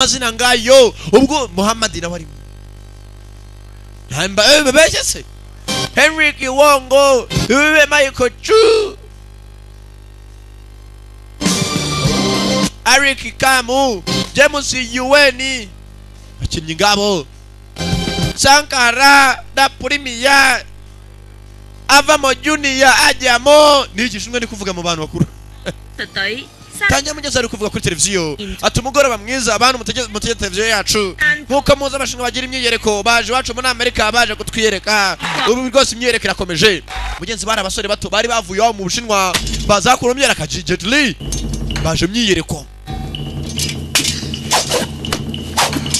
Amazina ngayo ubwo Muhammad nawe arimo ntamba babeshye se Henry Kiwongo ube Michael Chu Eric Kamu James Yuweni abakinnyi ngabo Sankara da Premier avamo Junior ajyamo ni igishinwa ni kuvuga mu bantu bakuru. Tangira mugeze ari kuvuga kuri televiziyo ati umugoroba mwiza abantu mutegeze televiziyo yacu nkuko muzi abashinwa bagira imyiyereko baje iwacu muri Amerika baje kutwiyereka ubu rwose imyiyereko irakomeje. Mugenzi bari abasore bato bari bavuye iwabo mu Bushinwa bazakura imyiyereko Jet Li baje imyiyereko.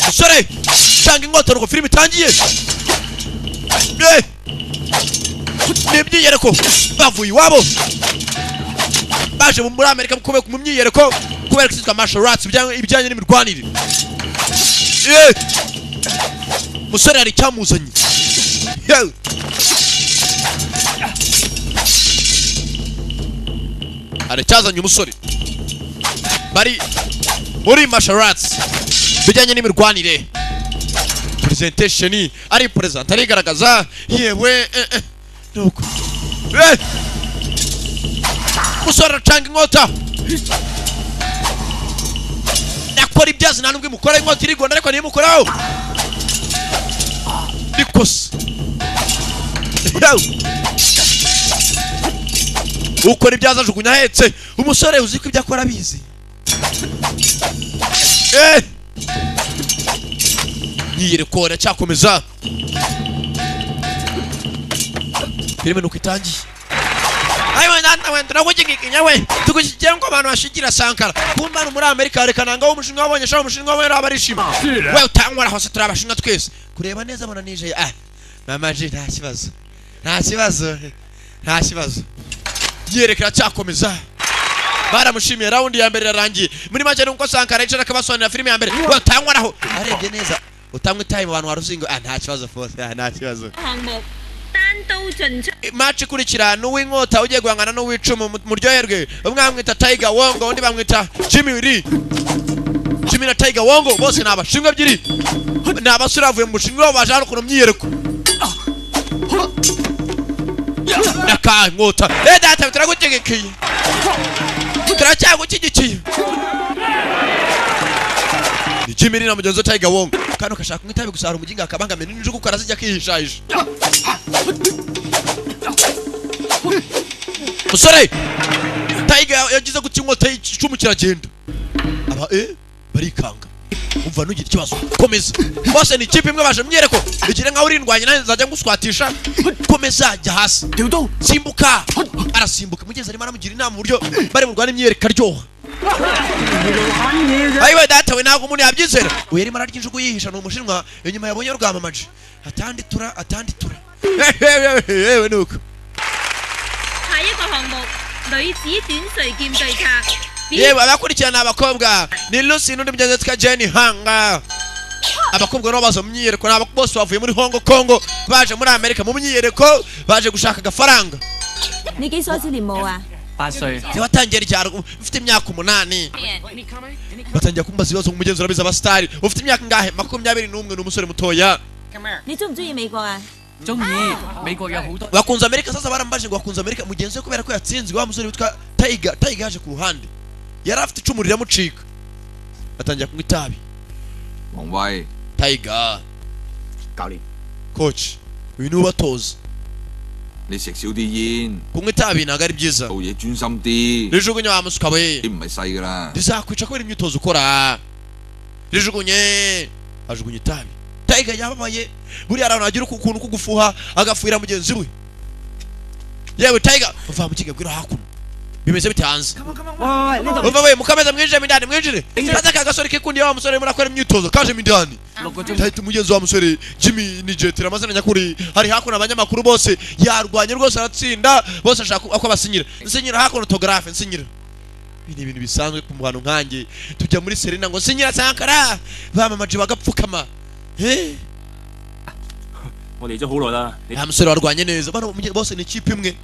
Musore canga inkota nuko filime itangiye. Ni imyiyereko bavuye iwabo baje muri Amerika mu myiyereko kubera kwitwa martial arts ibijyanye n'imirwanire. Musore hari icyamuzanye. Hari icyazanye umusore bari muri martial arts bijyanye n'imirwanire. Presentation ari present arigaragaza yewe nuko musore aracanga inkota yakora ibyazi nta nubwo imukora inkota irigonda ariko ntimukoraho nikosa ukora ibyazi ajugunya ahetse umusore uzi ko ibyo akora abizi. Nyiyereko aracyakomeza filime nuko itangiye. Ayiwe nanda turagushyigikiye we tugushyigikiye ngo abantu bashigira Sankara kumba muri Amerika rekana ngo umushinwa wabonye sha umushinwa we abarishima we utangwa hose turabashinwa twese kureba neza abona nije mama ji nta kibazo nta kibazo nta kibazo. Yerekera cyakomeza baramushimiye round ya mbere irarangiye muri make nuko Sankara yicara akabasobanurira filime ya mbere we utangwa naho arebye neza utangwa time abantu waruzingo nta kibazo force nta kibazo. Match ikurikira n'uw'inkota ugiye guhangana n'uw'icumu muryoherwe umwe bamwita Tiger Wongo undi bamwita Jimmy Lee. Jimmy na Tiger Wongo bose ni abashinwa ebyiri ni abasore bavuye mu Bushinwa baje hano kuno myiyereko naka inkota data turagushyigikiye turacyagushyigikiye. Ni Jimmy Lee na mugenzi we Tiger Wongo kano kashaka kunywa itabi gusa hari umuginga akabangamiye n'injugu karazijya akihishahisha. Musore Tiger yagize guti inkota y'icumu kiragenda aba barikanga umva nugira ikibazo komeza bose ni ikipe imwe baje myereko igire nkaho urindwanye nanjye nzajya nguswatisha komeza jya hasi simbuka arasimbuka mugeze arimo aramugira inama uburyo bari burwane imyereko aryoha. Ayiwe data we ntabwo umuntu yabyizera uyu arimo ararya injugu yihisha ni umushinwa inyuma yabonye rwamamaje atandi tura atandi tura yewe nuko. Yewe abakurikirana abakobwa ni Lucy n'undi mugenzi witwa Jenny Hanga. Abakobwa nabo baza mu myiyereko n'abo bose bavuye muri Hong Kong baje muri Amerika mu myiyereko baje gushaka agafaranga. Watangiye ryari? Ufite imyaka 8. Batangiye kumbaza ibibazo nk'umugenzi urabizi abasitari. Ufite imyaka ingahe? 21 ni umusore mutoya. Bakunze Amerika sasa barambaje ngo bakunze Amerika mugenzi we kubera ko yatsinzwe wa musore witwa Tiger. Tiger yaje ku ruhande yari afite icumu riramucika batangira kunywa itabi. Tiger coach uyu niwe ubatoza kunywa itabi ntabwo ari byiza rijugunye wa musuka we rizakwica kubera imyitozo ukora rijugunye ajugunye itabi. Tiger yababaye buriya abantu agira ukuntu kugufuha agafuhira mugenzi we. Yewe Tiger uva mu kigabwira hakuno bimeze bitanze uva we mukameza mwinjire mindani mwinjire kaza kagasore kikundiye wa musore murakora imyitozo kaje mindani tahita mugenzi wa musore Jimmy ni Jet amazina nyakuri hari hakuno abanyamakuru bose yarwanye rwose aratsinda bose ashaka ko abasinyira nsinyira hakuno autographe nsinyira. Ibi ni ibintu bisanzwe ku bantu nkanjye tujya muri Serena ngo sinyira Sankara bamamaje bagapfukama. Nta musore warwanye neza bano bose ni ikipe imwe.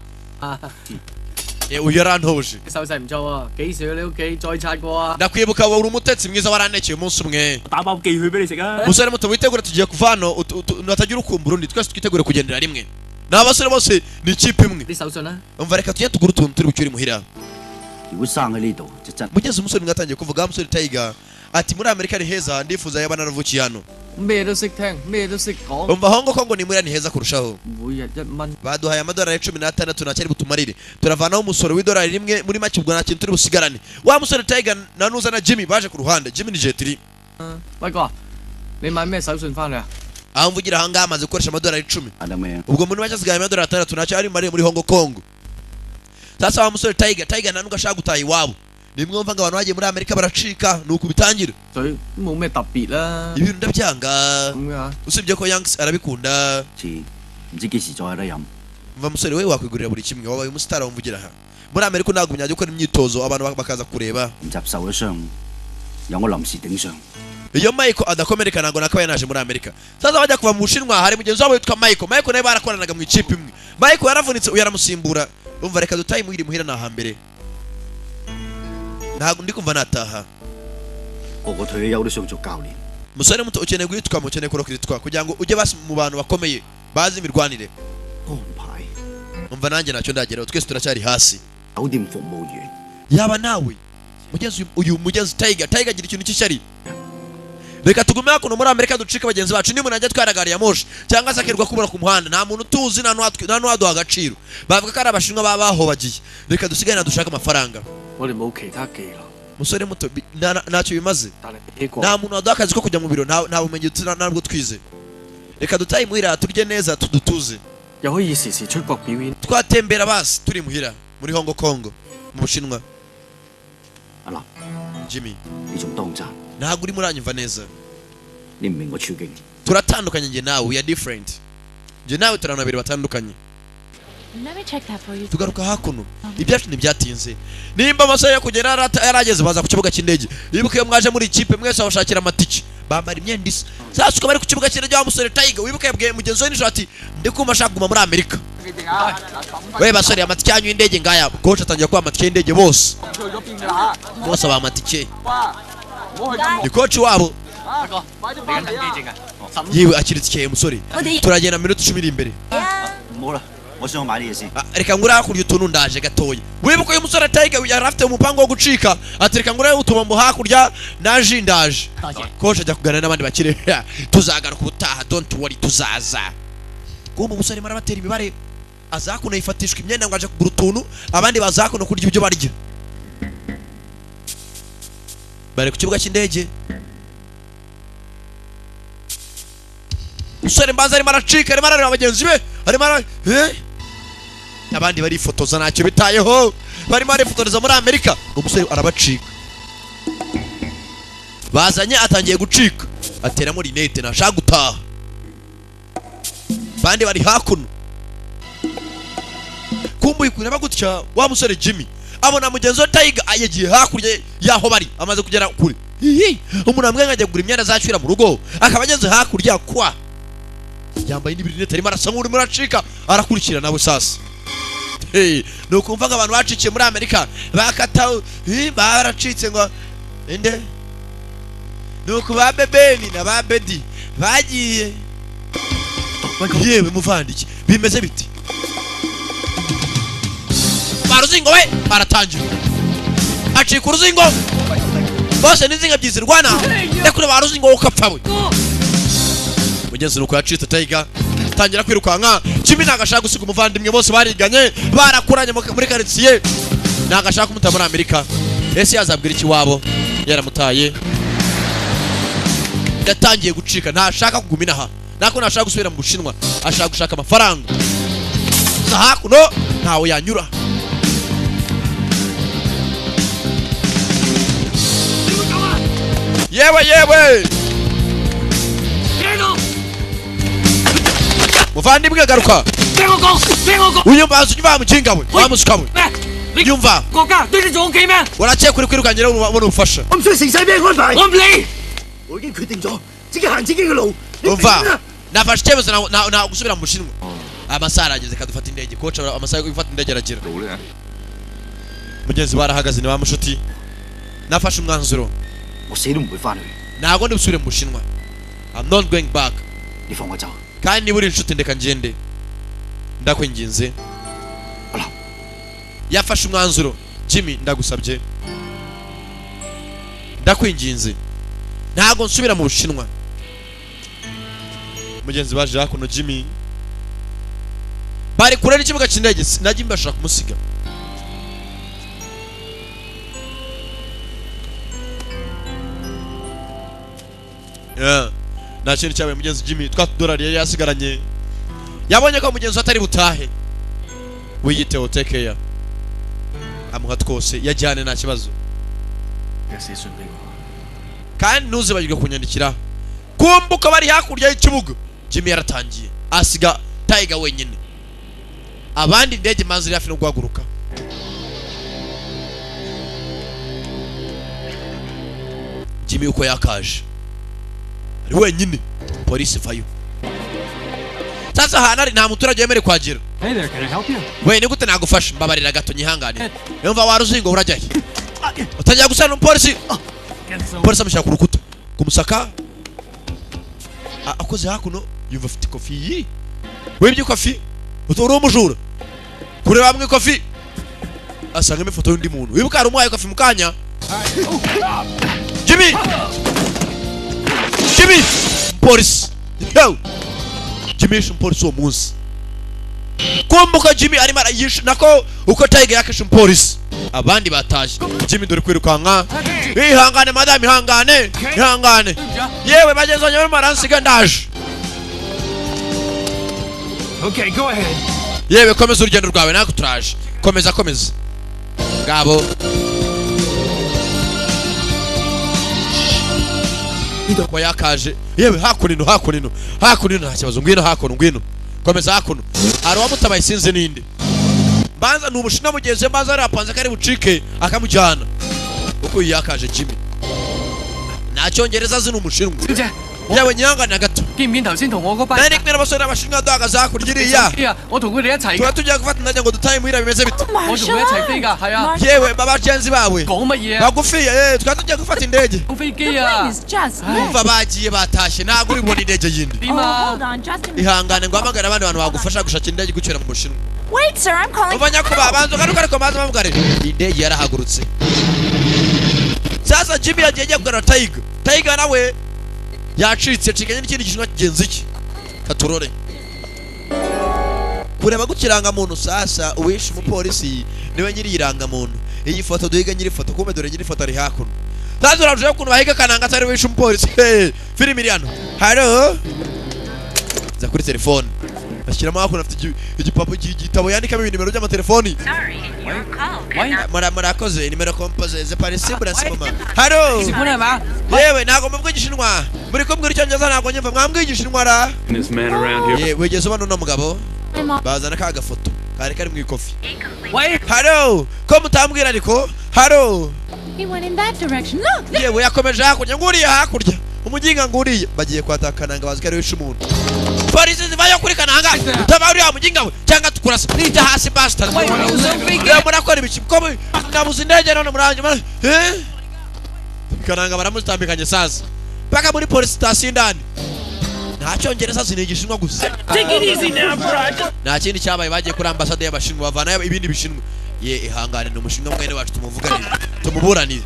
Uyu yarantoje. 手勢唔錯喎，幾時去你屋企再刷過啊？ Ndakwibuka, uri umutetsi mwiza, warantekeye umunsi umwe. 打包寄去俾你食啊！ Musore muto, witegure, tugiye kuva hano, hatagira ukumbura undi, twese twitegure kugendera rimwe. Ni abasore bose, ni ikipe imwe. 啲手信啦。 Umva, reka tujye tugura utuntu turi bucyure imuhira. 如果生喺呢度就真 Mugeze umusore umwe atangiye kuvuga, wa musore Tiger ati: "Muri Amerika ni heza, ndifuza yaba naravukiye hano." 咩都識聽，咩都識講， Umva, Hong Kong ni muri ni heza kurushaho. 每日1蚊。 Baduhaye amadolari 16, ntacyari butumarire, turavanaho umusoro w'idolari rimwe, muri make ubwo nta kintu turi busigarane. Wa musore Tiger na Nuza na Jimmy baje ku ruhande. Jimmy ni Jet Li. 威哥，你買咩手信翻嚟啊？ Aho mvugira aha ngaha amaze gukoresha amadolari 10. 得咩？ Ubwo muri make asigaye amadolari 6, ntacyo ari bumare muri Hong Kong. Sasa wa musore Tiger, Tiger nta nubwo ashaka gutaha iwabo. Nimwe mva ngo abantu bagiye muri Amerika baracika, ni uku bitangira. 水都冇咩特別啦。 Ibintu ndabyanga. 咁嘅嚇。 Usibye ko Yanks arabikunda. 似唔知幾時再有得飲。 Mva musore, we wakwigurira buri kimwe, wabaye umusitari wumvugira aha. Muri Amerika ntabwo myajya gukora imyitozo, abantu bakaza kureba. 唔習受咗傷，由我臨時頂上。 Iyo Michael adakomereka ntabwo nakabaye naje muri Amerika. Sasa bajya kuva mu Bushinwa, hari mugenzi wabo witwa Michael. Michael nawe barakoranaga mu ikipe imwe. Michael yaravunitse, uyu aramusimbura. Umva, reka dutahe imuhira, imuhira ni ahambere, ntabwo ndi kumva nataha. 個個退咗休都想做教練。 Musore muto, ukeneye guhitwamo, ukeneye kurokiritwa kugira ngo ujye basi mu bantu bakomeye bazi imirwanire. 安排 Umva, nanjye ntacyo ndageraho, twese turacyari hasi. 酒店服務員， Yaba nawe mugenzi uyu mugenzi Tiger, Tiger agira ikintu cy'ishyari. Reka tugume hakuno muri Amerika ducike bagenzi bacu. Niba umuntu ajya atwara gari ya moshi cyangwa se akirirwa kubura ku muhanda, nta muntu utuzi, nta n'uwaduha agaciro, bavuga ko ari Abashinwa baba bahobagiye. Reka dusigare dushake amafaranga. 我哋冇其他技能， Musore muto, ntacyo bimaze. 但係呢個 Nta muntu waduha akazi ko kujya mu biro, nta bumenyi ntabwo twize. Reka dutahe imuhira, turye neza, tudutuze. 又可以時時出國表演。 Twatembera basi turi muhira muri Hong Kong, mu Bushinwa. 阿立， Jimmy. 你仲當真？ Ntabwo urimo uranyumva neza. 你唔明我處境。 Turatandukanye njye nawe, we are different. Njye nawe turi abantu babiri batandukanye. Let me check that for you. Tugaruka hakuno, ibyacu ntibyatinze. Nimba amasaha yo kugera yarageze, baza ku kibuga cy'indege. Wibuke iyo mwaje muri ikipe mwese babashakira amatike, bambara imyenda isa. Sasa uko bari ku kibuga cy'indege, wa musore Tiger, wibuke yabwiye mugenzi we nijoro ati: "Ndi kumva ashaka kuguma muri Amerika." We basore, amatike yanyu y'indege ngaya. Coach atangira kuba amatike y'indege bose bose, aba amatike, ni coach wabo. 你緊登機證啊？ Yewe, akira itike musore. Turagenda minota 10 iri imbere. 唔好啦，我想去買啲嘢先。 Ah, reka ngure hakurya utuntu, ndaje gatoya. Wibuke uyu musore Tiger yari afite umupango wo gucika, ati: "Reka ngure utubombo hakurya naje, ndaje." Coach ajya kuganira n'abandi bakire, tuzagaruka ubutaha, don't worry, tuzaza. Kumbe umusore arimo arabatera imibare, aza hakuno yifatishwa imyenda ngo aje kugura utuntu, abandi baza hakuno kurya ibyo barya. Bari ku kibuga cy'indege, umusore mbanza arimo aracika, arimo arareba bagenzi be, arimo ara eh? Abandi barifotoza, ntacyo bitayeho, barimo barifotoreza muri Amerika. Umusore arabacika, bazanye, atangiye gucika, ateramo rinete, ntashaka gutaha. Bandi bari hakuno. Kumbuye kureba gutya, wa musore Jimmy abona mugenzi we Tiger yagiye hakurya y'aho bari, amaze kugera kure. Hihi, umuntu amwe nkajya kugura imyenda azacira mu rugo, akaba ageze hakurya kwa yambaye n'ibirinete, arimo arasa nk'urimo uracika, arakurikira nawe. Sasa hey, ni ukumva ngo abantu bacikiye muri Amerika bakata baracitse ngo inde, ni uku ba Bebeni na ba Bedi bagiye. Yewe muvandiki, bimeze biti ba ruzingo we aratangira acika uruzingo bose n'inzinga ebyiri zirwana. Rekure ba ruzingo, wowe ukapfa we. Mugenzi nuko yacitse, Tiger tangira kwirukanka. Jimmy ntabwo ashaka gusiga umuvandimwe, bose bariganye, barakuranye muri karitsiye, ntabwo ashaka kumuta muri Amerika. Ese yazabwira iki iwabo yaramutaye? Yatangiye gucika, ntashaka kuguma inaha, nako ntashaka gusubira mu Bushinwa, ashaka gushaka amafaranga. Gusa hakuno ntawe yanyura. Yewe yewe, muvandimwe, garuka. 聽我講，聽我講， Unyumva, unyumva, mukinga we, wa musuka we. 咩？你 Nyumva. 國家對你做屋企咩？ Urakeka uri kwirukankira ubona ubufasha. 我唔需要成世俾人安排。 我唔理。 我已經決定咗，自己行自己嘅路。你 Umva. 明啦。 Nafashe icyemezo, na gusubira mu Bushinwa. Amasaha arageze, kadufata indege. Coach, amasaha yo gufata indege aragira. 做咧。Mugenzi barahagaze ni ba mushuti. Nafashe umwanzuro. Ntabwo ndi busubire mu Bushinwa. I'm not going back. Kandi niba uri inshuti ndeka ngende. Ndakwinginze. Yafashe umwanzuro. Jimmy ndagusabye. Ndakwinginze. Ntabwo nsubira mu Bushinwa. Mugenzi baje hakuno Jimmy. Bari kure n'ikibuga cy'indege na Jimmy bashaka kumusiga. Yeah. Nta kintu cyabaye mugenzi Jimmy twa dolari yari yasigaranye. Yabonye ko mugenzi atari butahe. Wiyiteho take care. Amuha twose yajyane nta kibazo. Kandi ntuzibagirwe kunyandikira. Kumbuka bari hakurya y'ikibuga. Jimmy yaratangiye asiga Tiger wenyine. Abandi indege manzi hafi no guhaguruka. Jimmy uko yakaje ari wenyine, polisi vayo. Sasa hana ari nta muturage wemerewe kwagera. Hey there, can I help you? We ni gute nagufasha? Mbabarira gato nyihangane. Yumva waruzingo urajyahe? Utangira gusana n'umupolisi. Polisi amushyira ku rukuta kumusaka. Akoze hakuno yumva afite kofi yi. Wibye kofi? Uri umujura. Kureba hamwe kofi asanga ifoto y'undi muntu. Wibuka hari umuhaye kofi mukanya. Jimmy! Jimmy! Polisi. Yo! Jimmy yishe umupolisi uwo munsi. Kumbuka Jimmy arimo arayishe nako uko Tiger yakishe umupolisi. Abandi bataje. Jimmy dore kwirukanka. Ihangane madame, ihangane. Ihangane. Yewe bagenzi banjye barimo baransiga ndaje. Okay, go ahead. Yewe komeza urugendo rwawe nako turaje. Komeza komeza. Ngabo. Ko yakaje. Yewe hakuno hakuno. Hakuno nta kibazo ngwino hakuno ngwino. Komeza hakuno. Hari uwamutabaye sinzi ninde. Banza ni ubushina mugenzi banza arapanze kari bucike akamujyana. Uko yakaje Jimmy. Nta cyongereza azi ni umushinwa. Yewe nyanga gato. Nari kumwe n'abasore b'abashinwa duhagaze hakurya iriya. Tuba tugiye gufata indege ngo dutahe muhira bimeze bite? Yewe babagenzi bawe bagufi twaba tugiye gufata indege. Umva bagiye batashye ntabwo uri bubone indege yindi. Ihangane ngo hamagare abandi bantu bagufasha gushaka indege igucyura mu Bushinwa. Umva nyakubahwa banza ugaruke ariko banza bamugare. Indege yarahagurutse. Sasa Jimmy yagiye agiye kugarura Tiger. Tiger nawe yacitse yacikanye n'ikindi gishinwa kigenzi cye. Katurore. Kureba gukiranga muntu sasa uwishe umupolisi niwe nyiri iranga muntu. Iyi foto duhiga nyiri foto kumbe dore nyiri foto ari hakuno. Sasa urabye ukuntu bahiga Kananga atari wishe umupolisi. Filimi iri hano. Hello. Za kuri telefone. Bashyiramo hakuno afite igipapu igitabo yandikamo ibinimero by'amatelefoni. Murakoze nimero compose ze parisimbura simama. Hello. Yewe ntago mubwo igishinwa. Muri kumbwira icyongereza ntago nyumva mwambwiye igishinwa ra. Ye wegeze ubona uno mugabo. Bazana ka gafoto kari kari mu ikofi. Hello. Ko mutambwira ariko? Hello. He went in that direction. Look. Yewe yakomeje hakurya nguriye hakurya. Umuginga nguriye bagiye kwatakana ngo bazikare wishe umuntu. Polisi zivayo kuri Kananga. Utaba uri muginga we cyangwa tukurasa. Nijya hasi bastard. Murakora ibiki? Ko nabuze indege none muranje. Eh? Kananga baramutambikanye sasa. Paka muri police station ndani. Nta cyongereza sinigishinwa gusa. Take it easy now, Brad. Nta kindi cyabaye bagiye kuri ambasade y'abashinwa bavana ibindi bishinwa. Ye ihangane ni umushinwa mwene wacu tumuvuganire. Tumuburanire.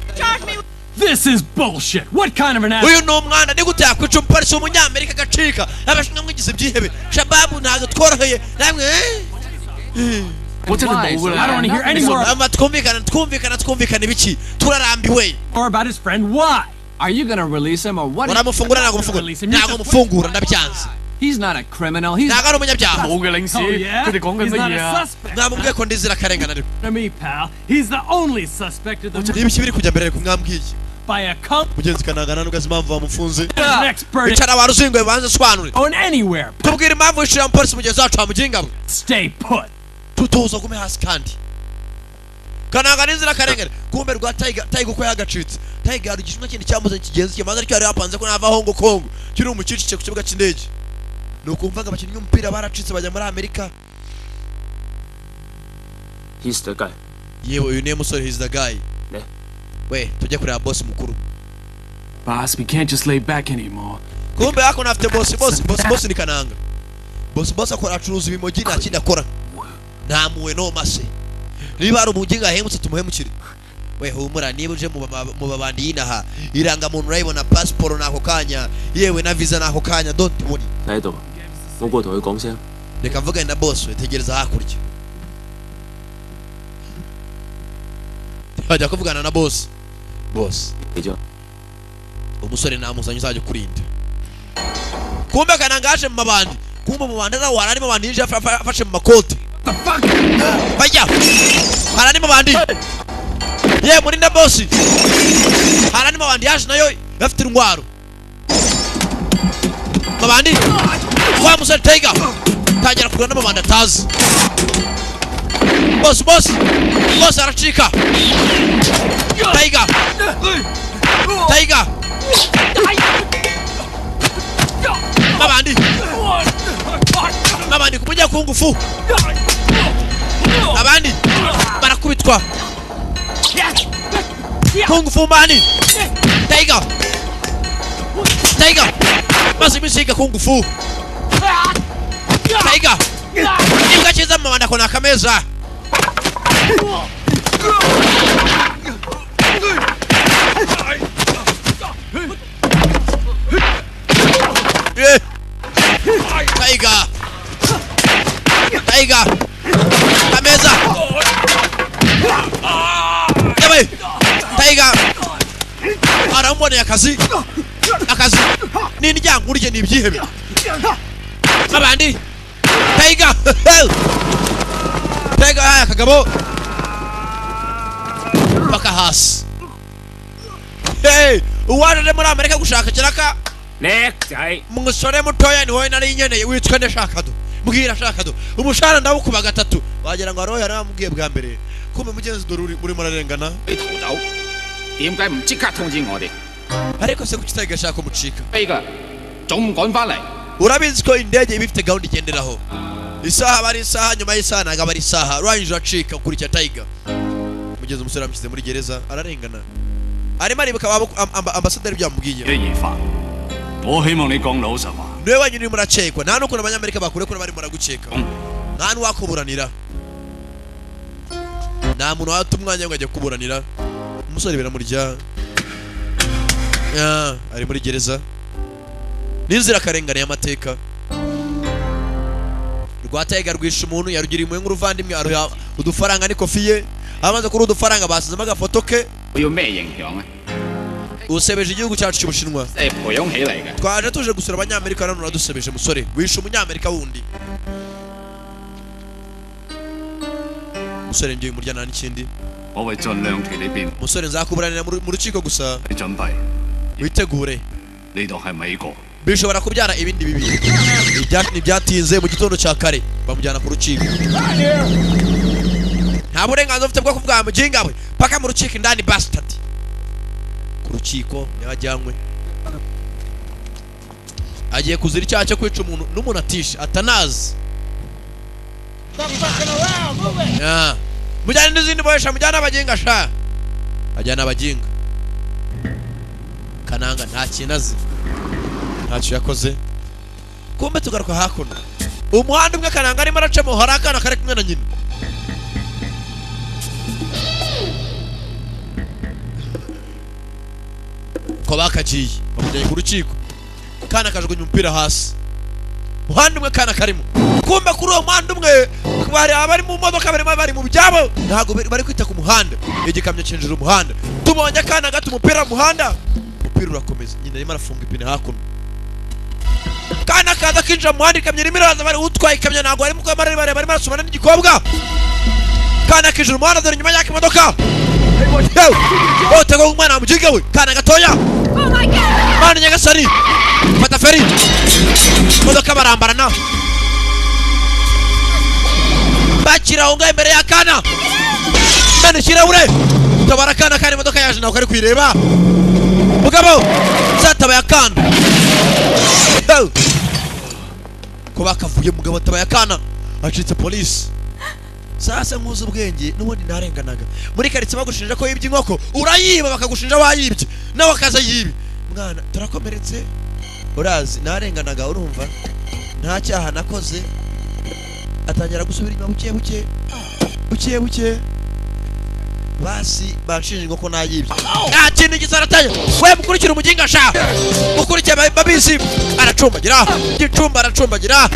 This is bullshit. What kind of an ass? Uyu ni umwana ni gute yakwica umupolisi w'umunyamerika agacika. Abashinwa mwigize byihebe. Shababu ntago tworoheye. Namwe I don't want to hear any more. Twumvikana twumvikana twumvikana ibiki. Turarambiwe. Or about his friend why? Are you going to release him or what? Uramufungura ntago mufungura. Ntago mufungura ndabyanze. He's not a criminal. He's ntago ari umunyabyaha. Oh yeah? He's not a suspect. Namubwiye ko ndizira karengana ariko. To me, pal. He's the only suspect of the Ibiki biri kujya mbere ariko mwambwiye. by a cop. Mugenzi Kananga nubwo azi impamvu bamufunze. An expert Icara waruzingoye banze sobanure. on anywhere. Tubwire impamvu wishyura umupolisi mugenzi wacu wa muginga we. Stay put. Tutuza gume hasi kandi. Kananga n'inzira karengane. Kumbe rwa Tiger Tiger uko yagacitse. Tiger hari igishinwa kindi cyamuzanye kigenzi cye maze ariko yari yapanze ko nava Hong Kong. Kiri umucicice ku kibuga cy'indege. Nukumvaga abakinnyi b'umupira baracitse bajya muri Amerika. He's the guy. Yewe, uyu niwe musore, he's the guy. We tujye kureba boss mukuru. Boss, we can't just lay back anymore. Kumbe hako afite boss, boss, boss, boss ni Kananga. Boss, boss akora, acuruza ibimogi, nta kindi akora, nta muwe no mase. Niba ari umuginga ahemutse, tumuhemukire. We humura, niba uje mu babandi y'inaha, irangamuntu urayibona, passport nako kanya, yewe na visa nako kanya, don't worry. 你喺度，我過同佢講聲。 Reka mvugane na boss. We tegereza hakurya, bajya kuvugana na boss. Boss, 嚟咗， umusore namuzanye, uzajya ukurinda. Kumbe Kananga yaje mu mabandi. Kumbe mu mabandi nawe hari andi mabandi yinjiye afashe mu makote. Bajya, hari andi mabandi ye muri na boss, hari andi mabandi yaje nayo afite intwaro. Mabandi wa musore Tiger tangira kurwana n'amabandi atazi. Boss, boss, boss aracika. Tiger, Tiger, mabandi, mabandi kumujya ku ngufu, abandi barakubitwa. Kung fu mani. Tiger, Tiger maze iminsi yiga kung fu. Tiger imbwa cyiza mu mabandi akona akameza. Eh. Tiger, Tiger kameza yabaye. Tiger aramuboneye akazi, akazi ni indyankurye, ni ibyihebe abandi. Tiger, Tiger aya kagabo paka hasi. Hey, uwaje muri Amerika gushaka kiraka. 叻仔， Umusore mutoya, ni wowe nari nkeneye. Witwa nde? Shakado. Mbwira Shakado, umushahara ndawukuba gatatu. Wagira ngo hariho yaramubwiye bwa mbere. Kumbe mugenzi, dore urimo urarengana. 你逃走，點解唔即刻通知我哋？ Ariko se kuki Tiger ashaka kumucika? 飛㗎，仲唔趕翻嚟？ Urabizi ko indege iba ifite gahunda igenderaho, isaha aba ari isaha, nyuma y'isaha ntabwo aba ari isaha. Urangije uracika ukurikira Tiger. Mugeze umusore amushyize muri gereza, ararengana, arimo aribuka ambasaderi ibyo yamubwiye. 一而發，我希望你講老實話。 Niwe wenyine urimo urakekwa, nta n'ukuntu abanyamerika bakurekura barimo baragukeka, nta n'uwakuburanira, nta muntu wata umwanya ngo ajye kuburanira. Umusore biramurya. Ah, ari muri gereza n'inzirakarengane y'amateka. Rwatega rwisha umuntu yarugiriye impuhwe nk'uruvandimwe, aruha udufaranga n'ikofi ye. Amaze kuri udufaranga basizemo agafoto ke. 我要咩形象啊？ Usebeje igihugu cyacu cy'Ubushinwa. 即係培養起嚟嘅。 Twaje tuje gusura abanyamerika, none uradusebeje musore, wishe umunyamerika wundi. Musore, ngiye umurya nta n'ikindi. 我會盡量替你辯， Musore, nzakuburanira mu rukiko, gusa 你準備。 witegure. 呢度係美國， Bishobora kubyara ibindi bibi. Ntibyatinze, mu gitondo cya kare bamujyana ku rukiko. Nta burenganzira ufite bwo kuvuga, muginga we, paka mu rukiko indani, bastard. Ku rukiko yajyanywe, agiye kuzira icyaha cyo kwica umuntu n'umuntu atishe atanazi. Ya. Mujyane n'izindi bohesha, mujyane abaginga sha. Ajyana abaginga. Kananga nta kintu azi, ntacyo yakoze. Kumbe tugaruka hakuno, umuhanda umwe Kananga arimo aracamo, hari akana kari kumwe na nyina. Ko bakagiye bamujyanye ku rukiko, kana kajugunya umupira hasi. Umuhanda umwe kana karimo. Kumbe kuri uwo muhanda umwe bari abari mu modoka barimo bari mu byabo, ntabwo bari kwita ku muhanda. Igikamyo cyinjira umuhanda, tubonye akana gato umupira mu muhanda, umupira urakomeza. Nyina arimo arafunga ipine hakuno. Kana kaza kinjira mu muhanda, ikamyo irimo iraza, bari utwaye ikamyo ntabwo barimo kuba bareba, barimo barasomana n'igikobwa. Kana kinjira umuhanda, dore inyuma y'aka imodoka. Yewe, otega umwana wa mujinga we, kana gatoya. Mana nyagasani, fata feri, imodoka barambarana, bakira aho ngaho imbere y'akana, mena ikirahure, tabara akana. Kandi imodoka yaje ntabwo ari kuyireba. Mugabo zatabaye akana. Yewe! Ko bakavuye, mugabo atabaye akana, acitse polisi. Sasa nkuzi ubwenge n'ubundi narenganaga muri karitsiye bagushinja ko yibye inkoko, urayiba bakagushinja wayibye nawe akaza yibi. Mwana turakomeretse, urazi narenganaga, urumva nta cyaha nakoze. Atangira gusubira inyuma buke buke buke buke, basi banshinja inkoko nayibye, nta kintu gisaratanya. We mukurikira umuginga sha, mukurikira babizi. Aracumbagira gicumba, aracumbagira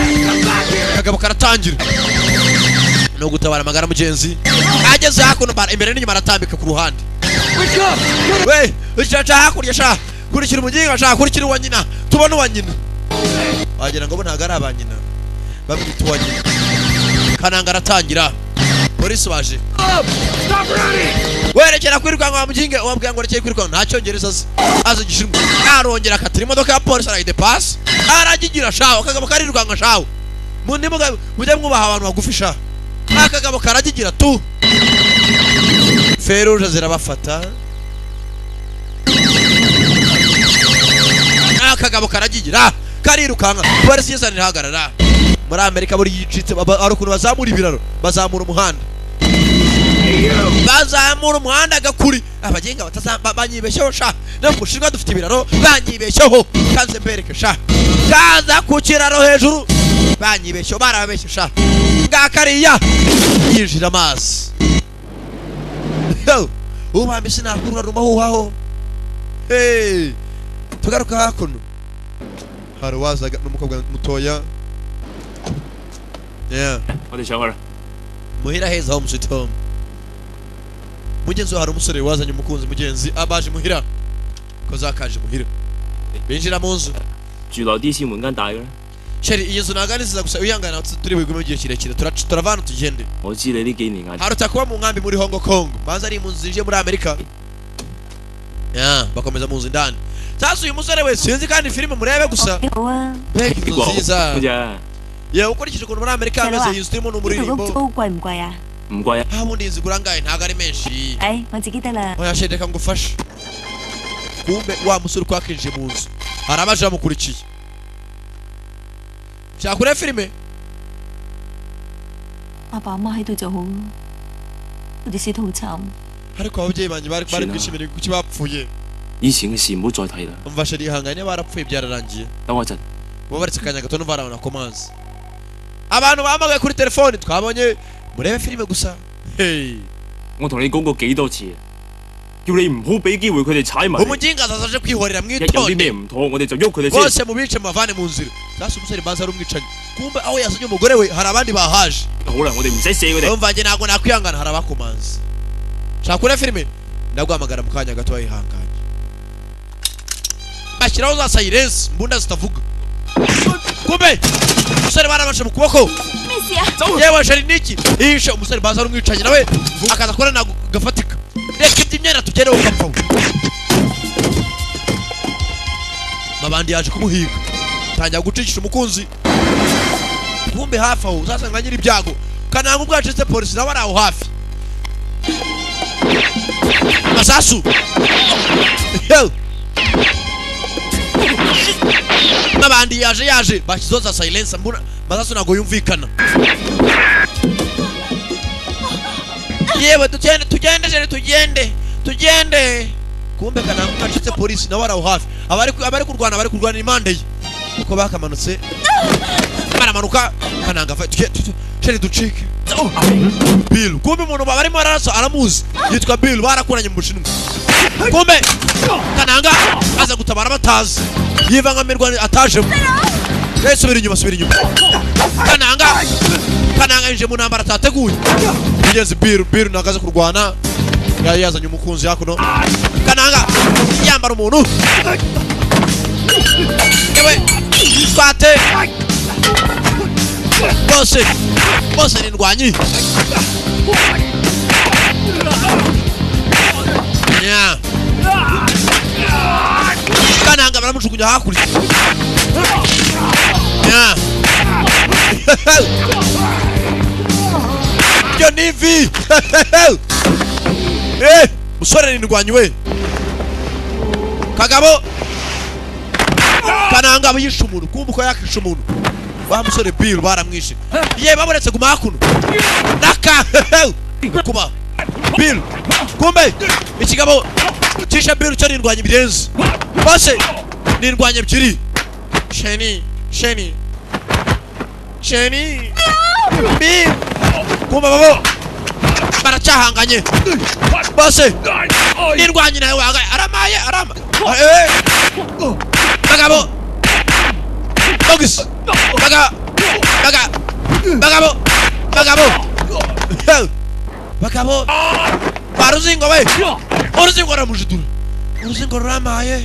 kagabo karatangira no gutabara amagara mugenzi. Ageze hakuno imbere n'inyuma aratambika ku ruhande. We ucaca hakurya sha, kurikira umuginga sha, kurikira uwa nyina, tubone uwa nyina. Wagira ngo bo ntago ari aba nyina, bamwita uwa nyina. Kananga aratangira, polisi baje werekera kwirukanka wa muginga, wabwira ngo rekeye kwirukanka, nta cyongereza azi, azi igishinwa. Arongera akatira imodoka ya polisi arayidepasa, aragigira shawo. Akagabo karirukanka shawo, mujye mwubaha abantu bagufi sha. Akagabo karagigira tu, feruje zirabafata. Akagabo karagigira karirukanka, polisi yizana irahagarara. Muri Amerika buri yicitse ari ukuntu bazamura ibiraro, bazamura umuhanda, bazamura umuhanda gakuri. Abagenga banyibeshyeho sha, no mu Bushinwa dufite ibiraro, banyibeshyeho kanze mbereke sha, kaza ku kiraro hejuru banyibeshyeho, barababeshye sha. Ngakariya yinjira amazi, ubambi sinakurura rumahuhaho. Hey, tugaruka hakuno hari wazaga n'umukobwa mutoya. Yeah. Muhira heza home sweet home. Mugenzi hari umusore wazanye umukunzi mugenzi abaje muhira ko zakaje muhira. Binjira mu nzu. Sheri iyi nzu naganiza gusa uyangana turi bigume igihe kirekire, turavana tugende. Haruta kuba mu nkambi muri Hong Kong, banza ari mu nzu ije muri Amerika. Yeah, bakomeza mu nzu indani. Sasa uyu musore we sinzi kandi filime murebe gusa. Mbega inzu nziza. Yewe ukurikije ukuntu muri Amerika hameze, iyi nzu turimo n'umuririmbo. Ubundi inzu igura angahe? Ntabwo ari menshi. Oya sheri reka ngufashe. Kumbe wa musore uko yakinjiye mu nzu hari abaje bamukurikiye. Shaka kureba filime? Ariko ababyeyi banjye bari kwishimira kuki bapfuye. Umva sheri ihangane, barapfuye byararangiye. Babaretse akanya gato numva arabona komanzi. Abantu bahamagaye kuri telefone twabonye murebe filime gusa. Hey. Umuginga azaje kwihorera mwitonde. Bose mubice mubavane mu nzira. Sasa umusore mbanza ari umwicanyi. Kumbe aho yazanye umugore we hari abandi bahaje. Umva nge ntago nakwihangana, hari abakomanzi. Shaka kureba filime? Ndaguhamagara mu kanya gato wihanganye. Bashyiraho za silence, mbunda zitavuga. Kumbe umusore barabashe mu kuboko. Yewe sheri niki? Ishe umusore baza ari umwicanyi nawe akaza kora nago gafatika. Reka iby'imyenda tugere ukapfa. Mabandi yaje kumuhiga. Tangira gucicisha umukunzi. Kumbe hafi aho uzasanga nyiri ibyago. Kananga ubwacitse polisi nawe ari aho hafi. Masasu. Mabandi yaje bashyizeho za silence, mbona masasu ntago yumvikana. Yewe tugende tugende sheri tugende tugende. Kumbe Kananga kacitse polisi nawe ari aho hafi. Abari kurwana bari kurwana impande ye. Uko bakamanutse baramanuka Kananga sheri ducike. Bill kumbe umuntu barimo ararasa aramuzi yitwa Bill, barakuranye mu Bushinwa. Kumbe Kananga aza gutabara batazi, yivangamirwa atajemo. Subira inyuma, subira inyuma. Kananga yinjiye mu ntambara atateguye. Mugenzi Bill nagaze kurwana, yari yazanye umukunzi hakuno. Kananga yambara umuntu. Yewe twate bose ni ndwanyi. Yeah. Kananga baramujugunya hakurya. Yeah. Yo nivi. Eh, musore ni ndwanyi we. Kagabo Kananga yishe umuntu, kumbe uko yakishe umuntu. Wa musore Bill baramwishe. Ye baburetse guma hakuno. Naka kuba Bill. Kumbe ikigabo kisha Bill cyo nirwanya birenze. Bose nirwanya ebyiri. Sheni, Sheni. Sheni. Bill. Kumbe babo baracyahanganye. Bose nirwanya nawe wagaye aramaye arama. Bagabo. Bogus. Baga. Baga. Bagabo. Bagabo. Bagabo. Baruzingo we. Uruzingo ramujidura. Uruzingo ramaye.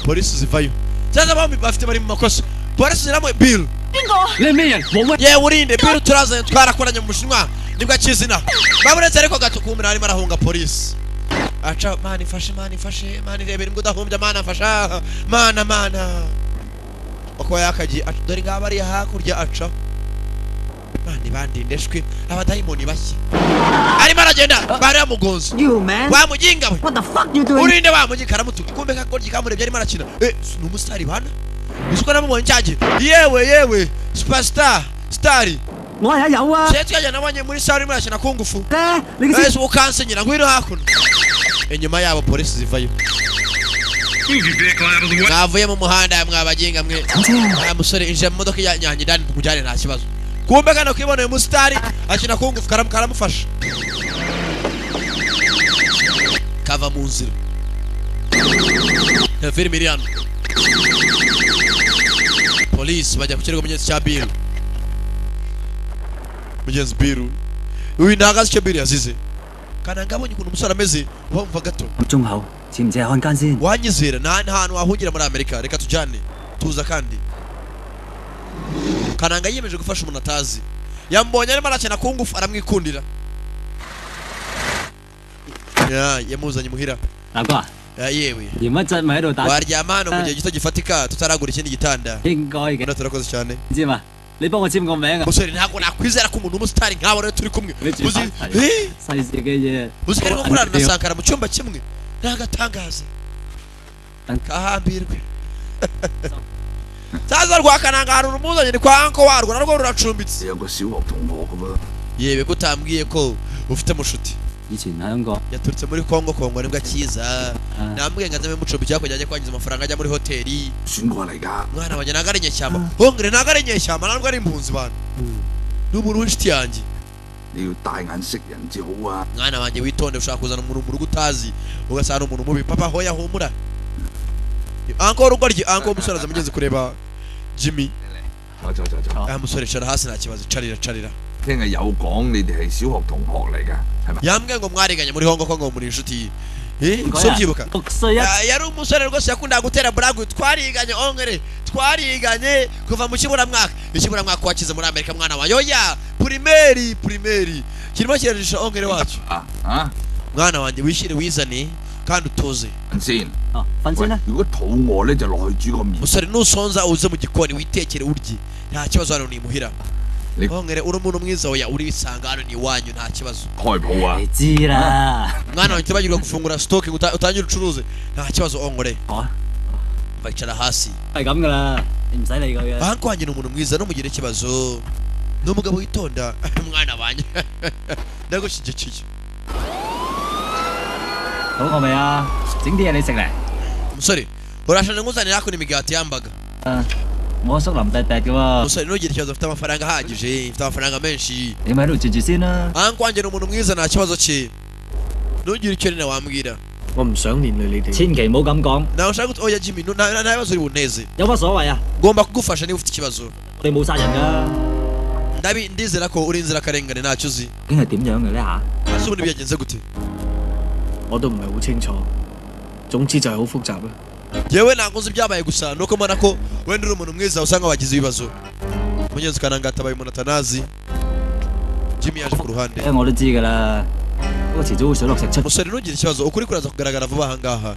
Polisi zivayo. Sasa bombi bafite bari mu makosa. Polisi ziramwe Bill. Ye urinde Bill turazanye twarakoranye mu Bushinwa nibwo akizina. Baburetse ariko gato kumira arimo arahunga polisi. Aca mani fashe mani fashe mani rebera imbwa udahumbya mana fasha mana mana. Uko yakagiye dore ngaba ari hakurya aca. Mani bandindeshwe abadayimoni bashye. Arimo aragenda bari amugonze. Wa mujinga we. What the fuck you doing? Urinde wa mujinga karamutuka. Kumbe kakoryi kamurebye arimo arakina. Ni umusitari bana. Usuko namubonye cyaje. Yewe yewe superstar stari. 我也有啊。 Cyo twajya nabonye muri sare arimo arakina kungufu. 你 ukansenyera ngwino hakuno. Inyuma yabo polisi zivayo. Mwavuye mu muhanda mwabaginga mwe. Aya musore injira mu modoka yanjye ndani tukujyane nta kibazo. Kumbe kano kwiboneye umusitari akina kungufu karamufasha. Kava mu nzira. Filime iri hano. Polisi bajya ku kirego mugenzi cya Bill. Mugenzi Bill. Uyu ntago azi icyo Bill yazize. Kananga abonye ukuntu umusore ameze wumva gato. 中口似唔似係漢奸先？ Wanyizera nta hantu wahungira muri Amerika reka tujyane tuza kandi. Kananga yiyemeje gufasha umuntu atazi. Yambonye arimo arakina kungufu aramwikundira. Ya yamuzanye muhira. 大哥， Yewe. 嫌乜質咪喺度打？ Waryama hano mu gihe gito gifatika tutaragura ikindi gitanda. 應該嘅。 Turakoze cyane. 知嘛？你幫我簽個名啊！ Musore ntabwo nakwizera ko umuntu w'umusitari nkawe rero turi kumwe. Uzi 細事嘅嘢。 Uzi ko arimo kurara na Sankara mu cyumba kimwe. Nagatangaza. Kahambirwe. Sasa rwa Kananga hari urumuzanye ni kwa anko warwo narwo ruracumbitse. 有個小學同學㗎噃。 Yewe ko utambwiye ko ufite mushuti. 以前喺香港 Yaturutse muri Kongo Kongo nibwo akiza. Namubwiye ngo azame mucumbiki hakurya ajye kwangiza amafaranga ajya muri hoteli. 選過嚟㗎。 Mwana wanjye ntago ari inyeshyamba. Hongere ntago ari inyeshyamba ntabwo ari impunzi bana. Ni umuntu w'inshuti yanjye. 你要帶眼識人至好啊。 Mwana wanjye witonde ushaka kuzana umuntu mu rugo utazi ugasanga umuntu mubi. Papa hoya humura. Anko urugo rye anko umusore aza mugenzi kureba Jimmy. 走走走走。 Ah musore cara hasi nta kibazo carira carira. 聽日有講你哋係小學同學嚟㗎，係咪？ Yambwiye ngo mwariganye muri Hongo Kongo muri inshuti. So byibuka. Yari umusore rwose yakundaga gutera blague twariganye ongere twariganye kuva mu kiburamwaka. Ikiburamwaka wakize muri Amerika mwana wa yoya primeri primeri kirimo kirajisha ongere wacu. Mwana wanjye wishyire wizane kandi utoze. 先。 瞓先啦。 如果肚餓咧，就落去煮個麵。 Musore nusonza uze mu gikoni witekere urye. Nta kibazo hano ni muhira. Ongere uri umuntu mwiza oya urisanga hano ni iwanyu nta kibazo. 開鋪啊！ 你知啦。 Mwana wanjye utibagirwa gufungura stock ngo utangire ucuruze. Nta kibazo ongere. Bakicara hasi. 係咁㗎啦，你唔使理佢嘅。 Banko wanjye ni umuntu mwiza numugire ikibazo. Ni umugabo witonda mwana wanjye. Ndagushyigikiye. 肚餓未啊？整啲嘢你食嚟。 Musore urashanje nkuzanira hakuno imigati yambaga. 我叔林滴滴嘅喎。 Musore ntugire ikibazo mfite amafaranga ahagije mfite amafaranga menshi. 你咪喺度住住先啦。 Anko wanjye ni umuntu mwiza nta kibazo cye. Ntugire icyo nina wambwira. 我唔想連累你哋。 千祈唔好咁講。 Nawe ushaka oya Jimmy nta bibazo uri bunteze. 有乜所謂啊？ Ngomba kugufasha niba ufite ikibazo. 我哋冇殺人㗎。 Ndabi ndizera ko uri inzirakarengane ntacyo uzi. 究竟係點樣嘅咧嚇？ Ese ubundi byagenze gute? 我都唔係好清楚，總之就係好複雜啦。 Yewe ntabwo nzi ibyabaye gusa nuko mbona ko wenda uri umuntu mwiza usanga wagize ibibazo. Mugenzi Kananga atabaye umuntu atanazi. Jimmy yaje ku ruhande. 我都知㗎啦，不過遲早會水落石出。 Musore ntugire ikibazo ukuri kuraza kugaragara vuba aha ngaha.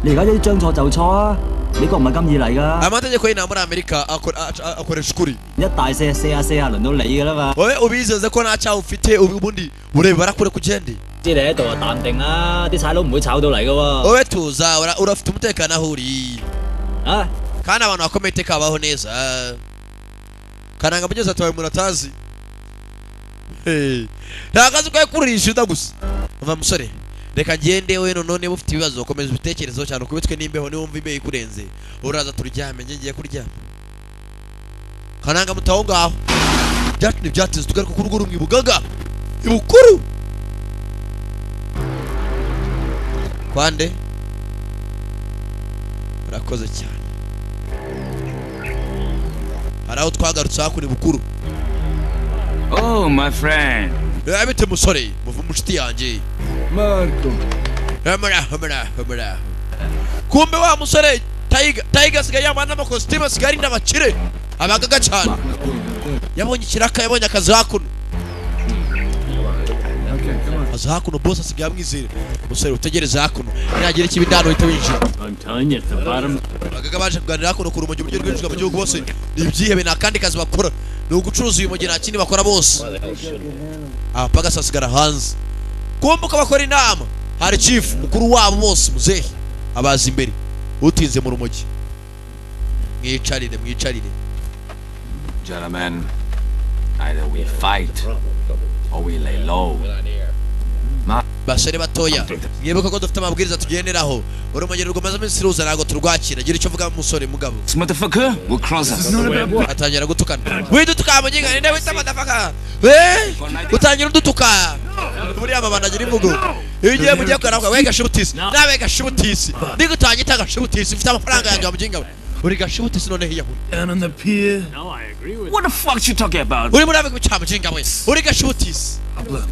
你而家一將錯就錯啊！美國唔係咁易嚟㗎。 Amategeko y'inaha muri Amerika akoresha ukuri. 一大四四下四下輪到你㗎啦嘛。 Wowe ubizeze ko nta cyaha ufite ubundi urebe barakure kugende. 知你喺度啊，淡定啦，啲差佬唔會炒到嚟㗎喎。 Wowe tuza urafite umutekano aho uri. Ah? Kandi abantu bakomeye iteka babaho neza. Kananga mugeze atabaye umuntu atazi. Hey, ntabwo azi ko yakururisha inda gusa. Umva musore, reka ngende we. Noneho niba ufite ibibazo, komeza ubitekerezeho cyane, ukubitwe n'imbeho. Niba wumva imbeho ikurenze, uraza turyame. Njye ngiye kuryama. Kananga mutaho ngaho. Byacu ntibyatinze, tugaruka ku rugo rumwe ibugaga ibukuru kwande. Urakoze cyane. Hari aho twagarutse hakuno ibukuru. Oh, my friend. Biba bite musore, muva mu nshuti yanjye? Marco. Muraho, muraho, muraho. Kumbe wa musore Tiger, Tiger asigaye yambaye n'amakositimu, asigaye arinda abakire abagaga cyane. Yabonye ikiraka, yabonye akazi hakuno, aza hakuno. Boss asigaye amwizera. Musore, utegereze hakuno, nagira ikibi ndano uhita winjira. I'm telling you, at the bottom. Abagaga baje kuganira hakuno ku rumogi, uburyo rwinjizwa mu gihugu. Bose ni ibyihebe, nta kandi kazi bakora, ni ugucuruza uyu mugi, nta kindi bakora bose. Abapagasi basigara hanze. Kumva uko bakora inama, hari chief mukuru wabo bose, muzehe abaza imbere utinze mu rumogi. Mwicarire, mwicarire. Gentlemen, either we fight or we lay low. Basore batoya, mwibuke ko dufite amabwiriza tugenderaho. Urumogi rumaze iminsi ruza, ntabwo turwakira. Gira icyo uvuga, musore mugabo. This motherfucker will cross us. Atangira gutukana. Widutuka muginga, ninde wita motherfucker? Eh, utangira udutuka. Buriya amabanda agira imvugo. Iyo ugiye mugiye kugana, we gashibutisi nawe, gashibutisi nigutangita, gashibutisi, mfite amafaranga yanjye wa muginga we, uri gashibutisi. Noneho iyahura. Down on the pier. No, I agree with What the fuck you talking about? Uri muri abe cya muginga we, uri gashibutisi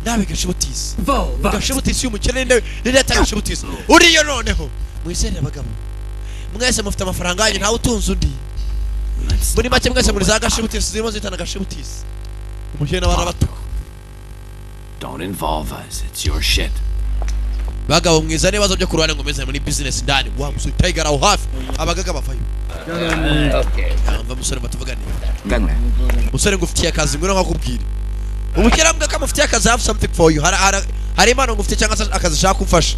nawe, gashibutisi, gashibutisi y'umukene, ninde, ninde yata gashibutisi uriyo? Noneho mwizere abagabo, mwese mufite amafaranga yanyu, ntawe utunze undi. Muri make mwese muri za gashibutisi zirimo zitana gashibutisi. Umukene nawe arabatuka. Don't involve us. It's your shit. Bagabo, mwiza n'ibibazo byo ku ruhande ngo meze muri business ndani. Wa musore Tiger aho hafi, abagaga bavayo. Mva musore, batuvugane. Musore, ngufitiye akazi, ngwino nkakubwira. Umukire ambwira ko amufitiye akazi. I have something for you. Hari impano ngufitiye cyangwa se akazi ushaka kumfasha.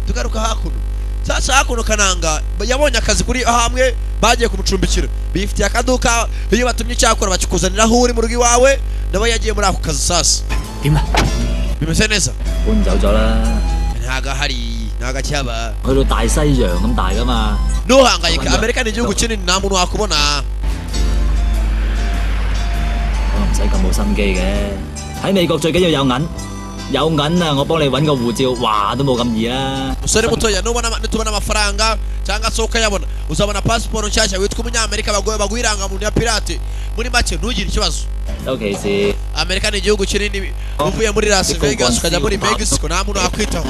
Tugaruka hakuno sasa. Hakuno Kananga yabonye akazi kuri hamwe bagiye kumucumbikira, bifitiye akaduka. Iyo batumye icyakora bakikuzanira aho uri mu rugo iwawe. Nawe yagiye muri ako kazi. Sasa bimeze neza. 搬走咗啦， Ntago ahari, ntago acyaba. 去到大西洋咁大噶嘛。 Ntuhangayike, Amerika ni igihugu kinini, nta muntu wakubona. 我唔使咁冇心機嘅。喺美國最緊要有銀，有銀啊！我幫你揾個護照，哇都冇咁易啦。 Musore mutoya, nubona nitubona amafaranga cyangwa se ukayabona, uzabona pasiporo nshyashya witwa umunyamerika, baguhe baguha irangamuntu ya pirate. Muri make ntugire ikibazo. 尤其是 Amerika ni igihugu kinini, uvuye muri Las Vegas ukajya muri Mexico, nta muntu wakwitaho.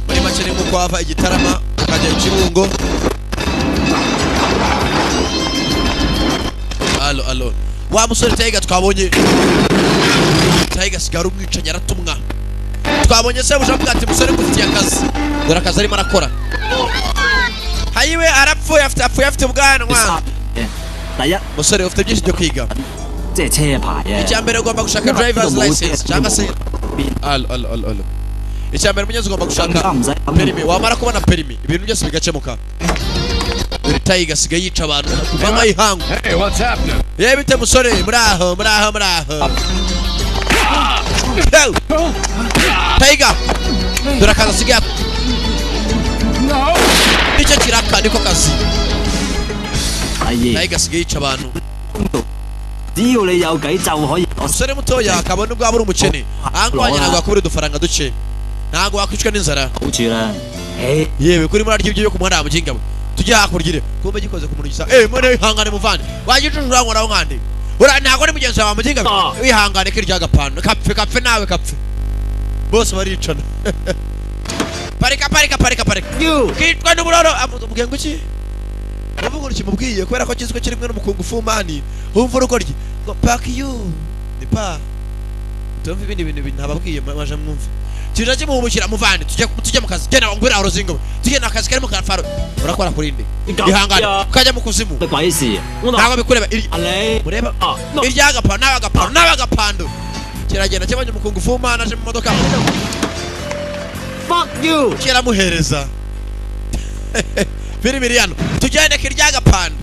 Muri make ni nk'uko wava i Gitarama ukajya i Kibungo. Alo, alo, wa musore Tiger twabonye, Tiger asigaye ari umwicanyi, aratumwa. Twabonye sebuja avuga ati: "Musore, ngufitiye akazi." Dore akazi arimo arakora. Hayiwe, arapfuye, afite, apfuye afite ubwanwa. 第一， Musore, ufite byinshi byo kwiga. 即係車牌啊。 Icya mbere ugomba gushaka driver's license cyangwa se, alo, alo, alo, alo, icya mbere mugenzi ugomba gushaka perimi. Wamara kubona perimi, ibintu byose bigakemuka. Dore Tiger asigaye yica abantu kuva amayihangu. Hey, what's happening? Yewe bite musore, muraho, muraho, muraho. Yo! Tiger dore akazi asigaye, nicyo kiraka, niko kazi. 第二， Tiger asigaye yica abantu. 只要你有計就可以攞。 Umusore mutoya, kabone ubwo waba uri umukene, ahangaha ntabwo wakubura udufaranga duke, ntabwo wakwicwa n'inzara. 好處啦。誒， Yewe, kuri murarya ibyo ku muhanda wa muginga we, tujye hakurya ire. Kumbe gikoze ku muntu gisa. Eh, mwene wihangane muvande, wagicucu urankoraho nkande ura, ntabwo ari mugenzi wawe muginga we, wihangane kirya agapano kapfe, kapfe nawe kapfe. Bose baricana. Parika, parika, parika, parika, kitwa n'uburoro. Amubwiye ngo iki? Uvuga ngo kimubwiye kubera ko kizwi kiri kumwe n'umukungu fumani. Umva urukoryi ngo pack you ni pa, tumva ibindi bintu ntababwiye maje mwumve. Kije kimuhubukira. Muvande, tujye mu kazi. Genda ngwira aho ruzingo, tujye akazi kari mu karafaro. Urakora kuri nde? Ihangane ukajya mu kuzimu. 乜鬼事？ Ntabwo bikureba 阿你 mureba iryagapano n'abagapano n'abagapando kiragenda kibonye umukungu fumana aje mu modoka. Fuck you！ Kiramuhereza filimi iri hano. Tujyane kiryagapando.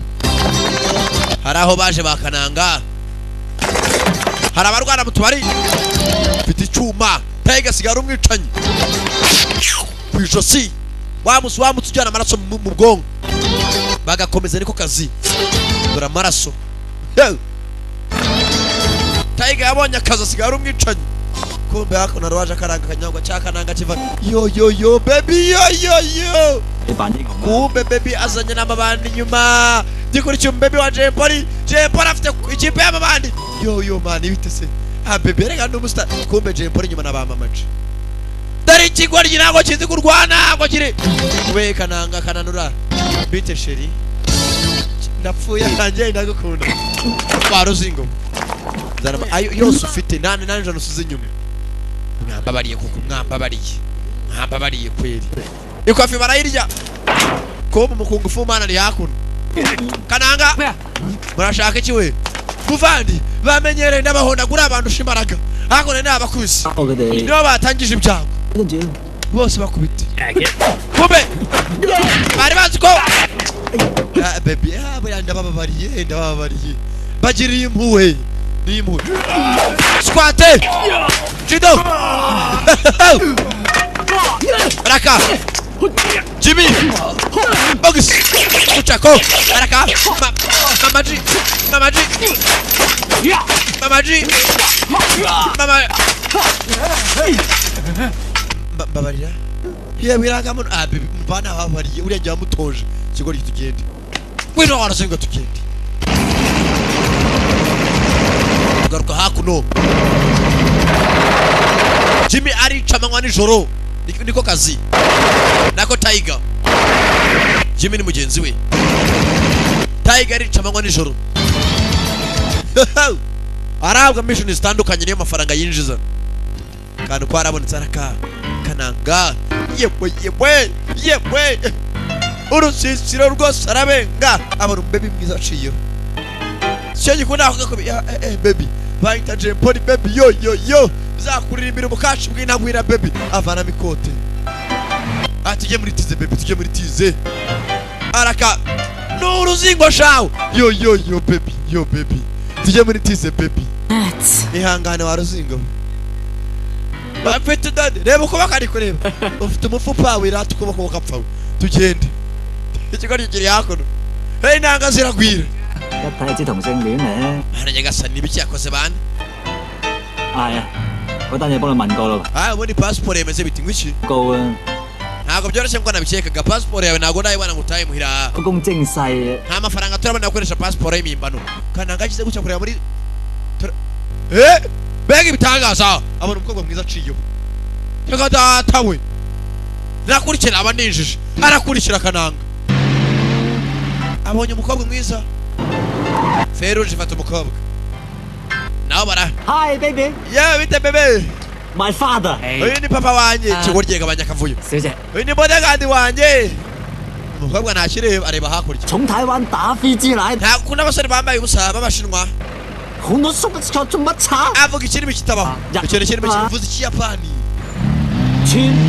Hari aho baje bakananga, hari abarwana mu tubari. Mfite icyuma. Tiger sigara umwicanyi ku ijosi, wamusi wamutse ujyana amaraso mu bwonko, bagakomeza niko kazi. Dore amaraso. Tiger yabonye akazi, asigara umwicanyi. Kumbe hakuno rwaje akaranga kanyagwa cyakananga kiva yo yo yo baby yo yo yo. Kumbe baby azanye n'amabandi nyuma, gikurikiye baby wa Jay Polly. Jay Polly afite ikipe y'amabandi. Yo yo man, ibite se ah baby rega n'umusta. Kumbe Jay Polly nyuma nabamamaje. Dore ikigoryi ntabwo kizi kurwana ngo kiri we kananga kananura. Bite sheri, ndapfuye nanjye ndagukunda. Waruzingo zana ayo yose ufite nane nane jana usize inyuma. Mwambabariye kuko mwambabariye kweli. Ikofi barayirya. Ko mukungu fumana ari hakuno. Kananga murashaka iki we? Kuvandi bamenyereye n'abahondagura abantu shimbaraga. Hakuno n'abakuzi. Nibo batangije ibyago. Bose bakubite. Kumbe bari bazi ko baby buriya ndabababariye ndababariye. Bagiriye impuhwe. Ni impuhwe. Squate! Judo! Baraka! Jimmy! Bogus! Kuchako! Baraka! Mama G! Mama G! Mama G! Mama Babarira? Yewe biranga ah baby mbana babariye uriya jya mutoje kigori tugende. Wino warasenga tugende. Tugaruka hakuno. Jimmy arica amanywa nijoro niko kazi nako Tiger. Jimmy ni mugenzi we. Tiger arica amanywa nijoro. Arabwa mission zitandukanye niyo mafaranga yinjiza. Kandi ko arabonetse araka kananga yewe yewe yewe urusisiro rwose arabenga abona baby mwiza aciyeho. Cyo gikunda akakubi baby bayita Jay Polly baby yo yo yo zakuririmbira umukashi bw'intagwira baby avana mikote. Tujye muri tize baby, tujye muri tize. Araka n'uruzingo shawo yo yo yo baby yo baby tujye muri tize baby. Ihangane wa ruzingo. Bafite dade reba uko bakari kureba. Ufite umufupa wirata ukuboko ukapfa. Tugende. Ikigori kiri hakuno. Hey nanga ziragwira. Mana nyagasani nibiki yakoze bana? Ah ubundi passport yemeze biti ngwiki? Ntabwo byoroshye ngo nabikekaga. Passport yawe ntabwo ndayibona ngo utaye muhira. Nta mafaranga turabona gukoresha passport y'imimbano. Kananga akize gucya kureba muri bega ibitangaza abona umukobwa mwiza aciyeho. Reka data we. Nakurikira abaninjije. Arakurikira kananga. Abonye umukobwa mwiza. Feruje fata umukobwa. Nawe bara. Hi baby. Yeah bite baby. My father. Uyu ni papa wanjye. Kigoryi gabanya akavuyo. Uyu ni bodyguard wanjye. Umukobwa ntakireba areba hakurya. Ntakunda abasore bambaye ubusa b'abashinwa. Avuga ikirimi kitabaho. Ikintu kirimi kivuze ikiyapani.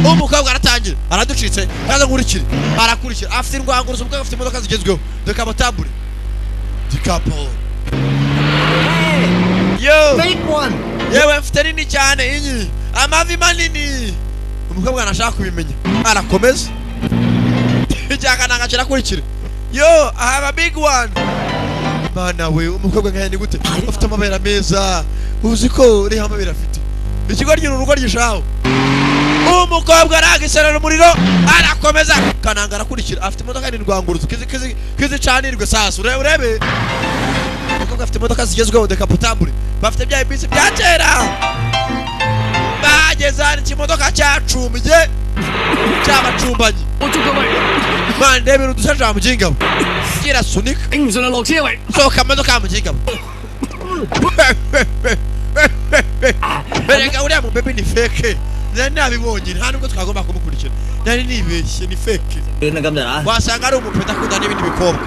Umukobwa aratangira araducitse araza nkurikira arakurikira afite indwanguruzo. Umukobwa afite imodoka zigezweho dekabatabure dikapo. Yo big one. Yewe mfite nini cyane inyi amavi manini. Umukobwa anashaka kubimenya arakomeza icyakananga kirakurikira. Yo I have a big one. Mana we umukobwa nkaya ni gute afite amabere meza uzi ko uriho amabere afite ikigoryi urugo ryishaho. Umukobwa aragiserera umuriro arakomeza kananga arakurikira afite imodoka nini rwanguruzo kizi kizi canirwe sasa urebe. Umukobwa afite imodoka zigezweho decapotable bafite bya bisi bya kera bageze hano ikimodoka cyacumbye cyabacumbanye. Mandebera udushaje mujingabo kirasunika sohoka modoka mujingabo. Berega uriya mu baby ni fake. Nari nabibonye nta nubwo twagomba kumukurikira. Nari nibeshye ni fake. Wasanga ari umupeta akunda n'ibindi bikobwa.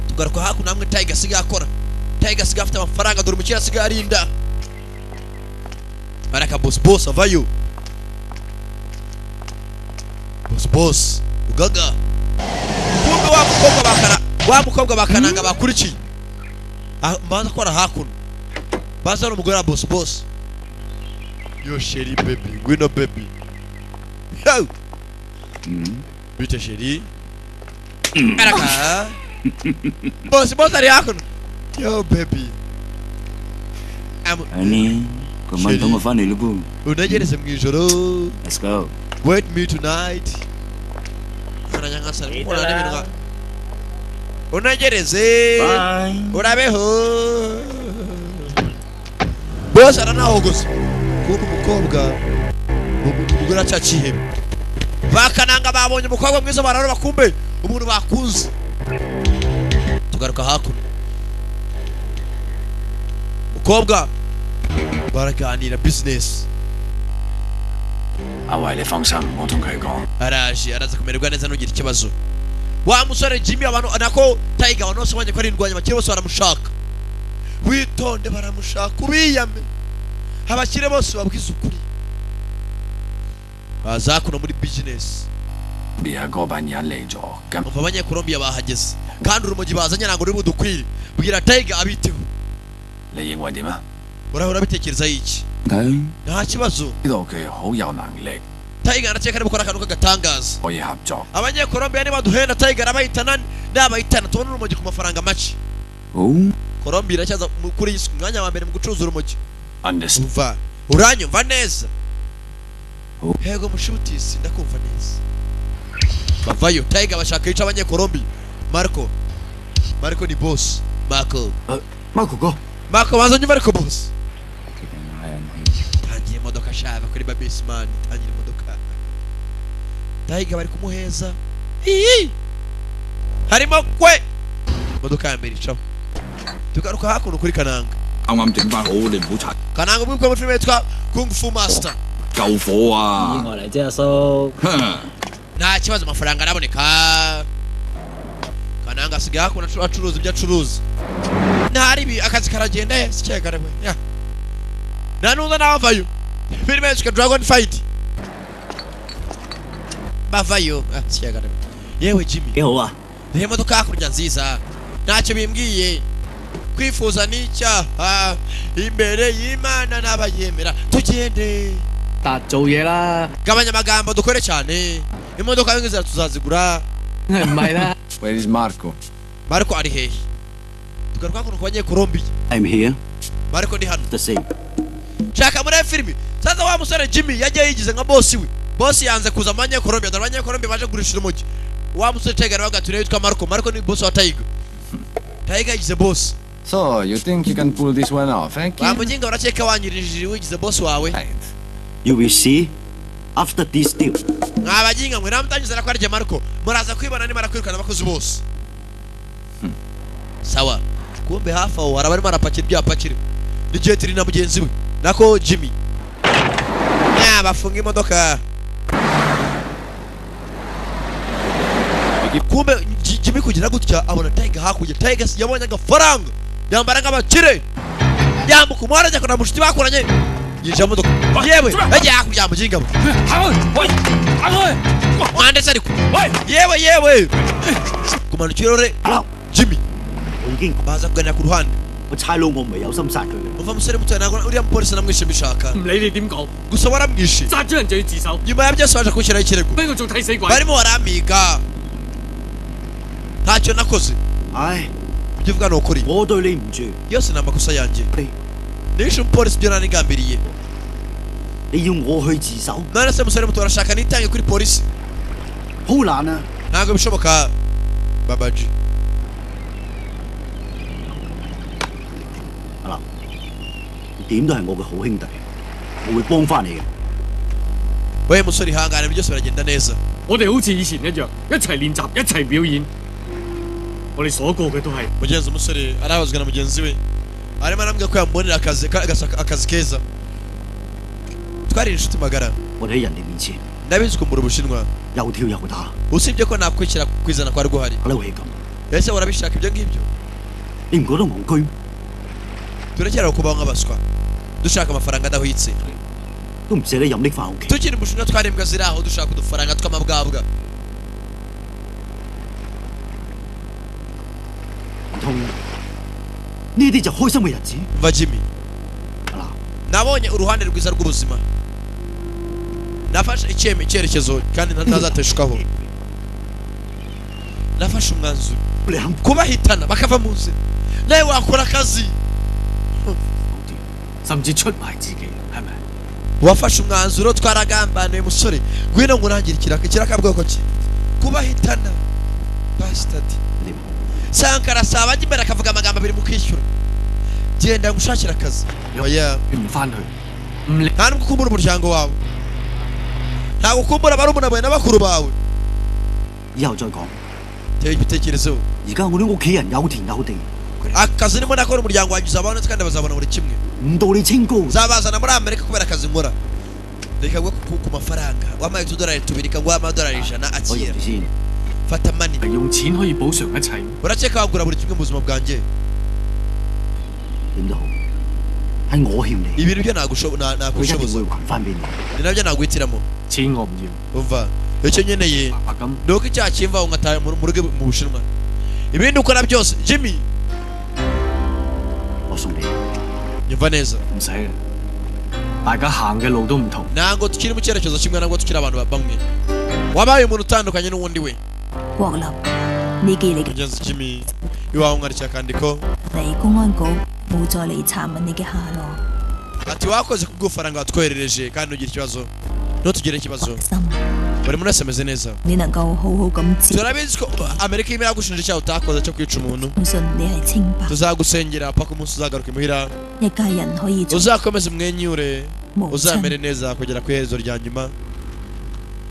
Tugaruka hakuno hamwe Tiger asigaye akora. Tiger asigaye afite amafaranga dore umukire asigaye arinda. Baraka boss boss avayo. Boss boss ugaga. Kumbe wa mukobwa bakara Wa mukobwa bakananga bakurikiye. Mbanza kora hakuno. Baza n'umugore wa boss boss. Yo chérie baby, ngwino baby. Yo. Bite chérie. Araka. Boss boss ari hakuno. Yo baby. Honey, 今晚等我翻嚟咯噃。 Unegereze mu ijoro. Let's go. Wait me tonight. Unegereze. Urabeho. Boss aranahogoza. Kuko umukobwa umugore acacihebe. Bakananga babonye umukobwa mwiza bararo bakumbe umuntu bakunze. Tugaruka hakuno. Umukobwa baraganira business. 阿偉你放心，我同佢講。 Araje araza kumererwa neza nugira ikibazo. Wa musore Jimmy abantu nako Tiger abantu bose banye ko ari indwanya bakire bose baramushaka. Witonde baramushaka ubiyame. Abakire bose babwiza ukuri. Baza kuno muri business. 而家嗰班人嚟咗，咁 Umva abanyekolombiya bahageze kandi urumogi bazanye ntabwo ruri budukwire. Bwira Tiger abiteho. 你認為點啊？ Urahora bitekereza iki? Nta kibazo. 呢度佢好有能力， Tiger arakeka ari gukora akantu k'agatangaza. 可以合作。 Abanyekolombiya nibaduhenda Tiger arabayitana n'abayitana tubona urumogi ku mafaranga make. Colombia iracyaza kuri iyi mwanya wa mbere mu gucuruza urumogi. Umva, uranyumva neza? Hego mushutisi ndakumva neza. Bavayo Tiger bashaka yica abanyekolombiya. Marco. Marco ni boss. Marco. Marco 哥。 Marco banza nyumva ariko boss. Tangira imodoka shava kuri Babisman, tangira imodoka. Tiger bari kumuheza. Ii! Harimo kwe. Imodoka ya mbere icaho. Tugaruka hakuno kuri Kananga. 啱啱整翻好，你唔好拆。 Kananga ubwo muri filime yitwa Kung Fu Master. 救火啊！ 意外嚟啫，阿叔。 Nta kibazo amafaranga araboneka. Kananga asigaye hakuno acuruza ibyo acuruza. Ntari ibi akazi karagenda sikeka we. Ya. Nanuza navayo. Filime yitwa Dragon Fight. Bavayo sikeka. Yewe Jimmy. 幾好啊！ Ni imodoka hakurya nziza. Ntacyo bimbwiye. Kwifuza ni icyaha imbere y'Imana n'abayemera. Tugende. 達做嘢啦。 Gabanya amagambo dukore cyane. Imodoka y'inzira tuzazigura. 唔係啦。 Where is Marco? Marco ari hehe? Tugaruka kuno ku banyekolombiya. I'm here. Marco ndi hano. The same. Shaka muri filimi. Sasa wa musore Jimmy yagiye yigize nka boss we. Boss yanze kuza mu banyekolombiya. Dore abanyekolombiya baje kugurisha urumogi. Wa musore Tiger aravuga ati yitwa Marco. Marco ni boss wa Tiger. Tiger yigize boss. So, you think you can pull this one off, eh? Wa muginga urakeka wanyirije wigize boss wawe. You will see after this deal. Mwabaginga mwe namutangiza ko ari Marco. Muraza kwibana nimara kwirukana abakozi bose. Sawa. Kumbe hafi aho hari abarimo arapakira ibyo yapakira. Ni Jetri na mugenzi we. Nako Jimmy. Ya bafunga imodoka. Kumbe Jimmy kugira gutya abona Tiger hakurya. Tiger yabonye agafaranga. Yambara nk'abakire. Yambuka umuhanda ajya kureba mushuti bakoranye. Yinjira mu modoka. Yewe ajya hakurya muginga we. Mwandetse ariko. Yewe yewe. Kumanukira irore Jimmy. Baza kuganira ku ruhande. 我差佬我唔係有心殺佢嘅。 Umva musore muto ntabwo uriya mupolisi namwishe mbishaka. 唔理你點講。 Gusa waramwishe. 殺咗人就要自首。 Nyuma ya byose baje kunshyiraho ikirego. 邊個做替死鬼？ Barimo barampiga. Ntacyo nakoze. 唉， Ibyo uvuga ni ukuri. 我對你唔住。 Yose ni amakosa yanjye. Nishe umupolisi ibyo nari ngambiriye. 你要我去自首？ None se musore muto urashaka nitange kuri polisi? 好難啊！ Ntabwo bishoboka. Babaji. 阿立，點都係我嘅好兄弟，我會幫翻你嘅。 Wewe musore ihangane byose biragenda neza. 我哋好似以前一樣，一齊練習，一齊表演。我哋所過嘅都係 Mugenzi umusore arabazwa na mugenzi we. Arimo arambwira ko yamubonera akazi akazi keza. Twari inshuti magara. 我哋喺人哋面前 Ndabizi kumbura Ubushinwa. 又跳又打。 Usibye ko nakwikira kwizana kwari guhari. 你會咁？ Ese urabishaka ibyo ngibyo? 你唔覺得戇居？ Turekera kubaho nk'abaswa. Dushaka amafaranga adahwitse. 都唔捨得飲拎翻屋企。 Tukiri mu Bushinwa twari imbwa ziri aho dushaka udufaranga tw'amabwabwa. 唔通呢啲就開心嘅日子？ Umva Jimmy, nabonye uruhande rwiza rw'ubuzima, nafashe icyerekezo kandi ntazateshukaho. Nafashe umwanzuro kubahitana bakava mu nzira, nawe wakora akazi. 甚至出賣自己，係咪？ Wafashe umwanzuro, twaragambaniye musore, ngwino ngo urangire ikiraka. Ikiraka bwoko ki? Kubahitana, bastard. Sankara asaba ajya imbere akavuga amagambo abiri mukishyura. Genda ngushakira akazi. Oya, 唔翻去， nta nubwo ukumbura umuryango wawe, ntabwo ukumbura barumuna bawe na bakuru bawe. 以後再講。 Tera ibitekerezo. 而家我啲屋企人有田有地， Akazi ndimo nakora, umuryango wanjye uzabaho neza kandi bazabona buri kimwe. 唔到你清高。 Nzabazana muri Amerika kubera akazi nkora. Reka ngwe ku mafaranga wampaye utudolari tubiri, kanguha amadolari 100. 我 Akira, 認住先。 fata mani. 用錢可以補償一切。 Urakeka wagura buri kimwe mu buzima bwanjye? 點都好，係我欠你， Ibintu byo 我一定 nagushoboza 會還翻俾你。 ni nabyo naguhitiramo. 錢我唔要， Umva, icyo nkeneye 白咁 ni uko icyaha kimvaho nkataha mu rugo mu Bushinwa. Ibindi ukora byose, Jimmy. 我送你。 Nyumva neza. 唔使啦。大家行嘅路都唔同， Ntabwo tukiri mu cyerekezo kimwe, ntabwo tukiri abantu bamwe. Wabaye umuntu utandukanye n'uwundi we. 國立，你寄嚟嘅 Mugenzi Jimmy, iwawe umwandikira akandiko. 嚟公安局冇再嚟查問你嘅下落， Ati wakoze kubw'ufaranga watwoherereje, kandi ugira ikibazo, ntutugire ikibazo. 心 Buri muntu wese ameze neza. 你能夠好好咁接， Turabizi ko Amerika irimo iragushinja icyaha utakoze cyo kwica umuntu. 相信你係清白， Tuzagusengera paka umunsi uzagaruka imuhira. 一家人可以做 Uzakomeze umwenyure, 母親 uzamere neza kugera ku iherezo rya nyuma.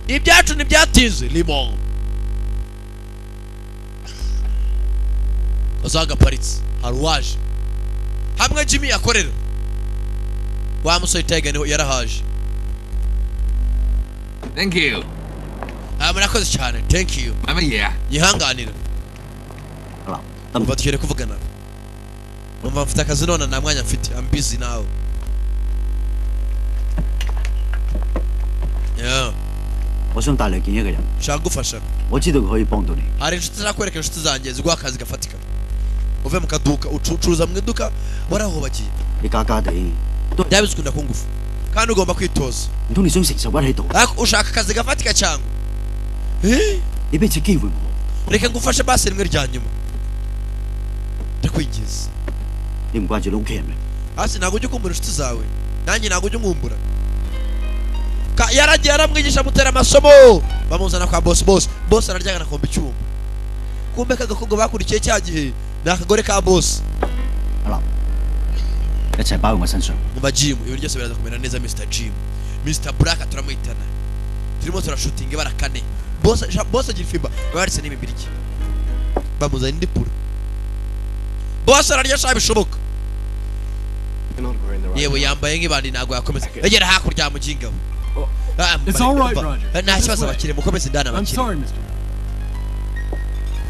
Ibyacu ntibyatinze limo uzagaparitse. Hari uwaje hamwe Jimmy akorera, wa musore Tiger niho yarahaje. Thank you。 Ah, murakoze cyane, thank you. 買乜嘢啊？ Nyihanganira. 好啦，得唔 Umva, tugiye kuvugana. Umva, mfite akazi none, nta mwanya mfite, I'm busy now. Yeah. 我想帶你見一個人， Nshaka gufasha. 我知道佢可以幫到你。 Hari inshuti, zakwereka inshuti zanjye ziguha akazi gafatika, uve mu kaduka ucuruza mu iduka warahobagiye. 你假假地， Byabize ukunda ku ngufu kandi ugomba kwitoza. 唔通你想承受屈喺度？ Ariko ushaka akazi gafatika cyangwa? Eh? 你俾次機會我， Reka ngufashe basi rimwe rya nyuma, ndakwingiza. 你唔掛住你屋企人咩？ Hasi ntabwo ujya ukumbura inshuti zawe, nanjye ntabwo ujya unkumbura. Yaragiye aramwigisha, amutera amasomo, bamuzana kwa bosi. Bosi ararya anakomba icyuma. Kumbe ka gakobwa bakurikiye cya gihe ni akagore ka bosi. 阿立，一齊包喺我身上。 Umva Jim, ibintu byose biraza kumera neza. Mr Jim, Mr Black turamuhitana, turimo turashutinga ibara kane. Boss boss agira ifimba babaritse n'imibirigi, bamuzana indi puro. Boss ararya sha bishoboka. Yewe, yambaye nk'ibandi, ntabwo yakomeza. Egera hakurya muginga we. Ah, It's all right, umva. Roger. Nta kibazo, abakire mukomeze indani. I'm Abakire sorry, Mr.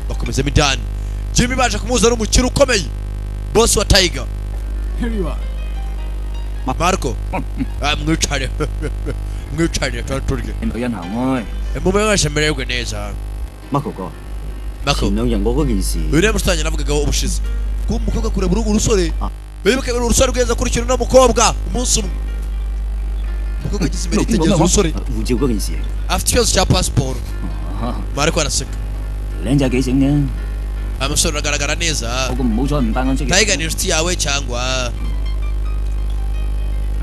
bakomezemo indani. Jimmy baje kumuhuza n'umukire ukomeye, boss wa Tiger. Here you are. Marco. Ah, mwicare, mwicare turye. 你女人行開。 Mube mwese mererwe neza. Marco 哥， Marco, 前兩日我嗰件事， uyu niwe mushutanyi navugagaho ubushize, kuba umukobwa kureba urugo urusore, wibuke urusore rwiza kurikira uno mukobwa. Umunsi umwe umukobwa ageze imbere yitegereza urusore. 護照嗰件事， Afite ikibazo cya pasiporo. Marco araseka. 靚仔幾醒嘅， Umusore uragaragara neza. 不過唔好彩唔單單識。 Tiger ni inshuti yawe cyangwa?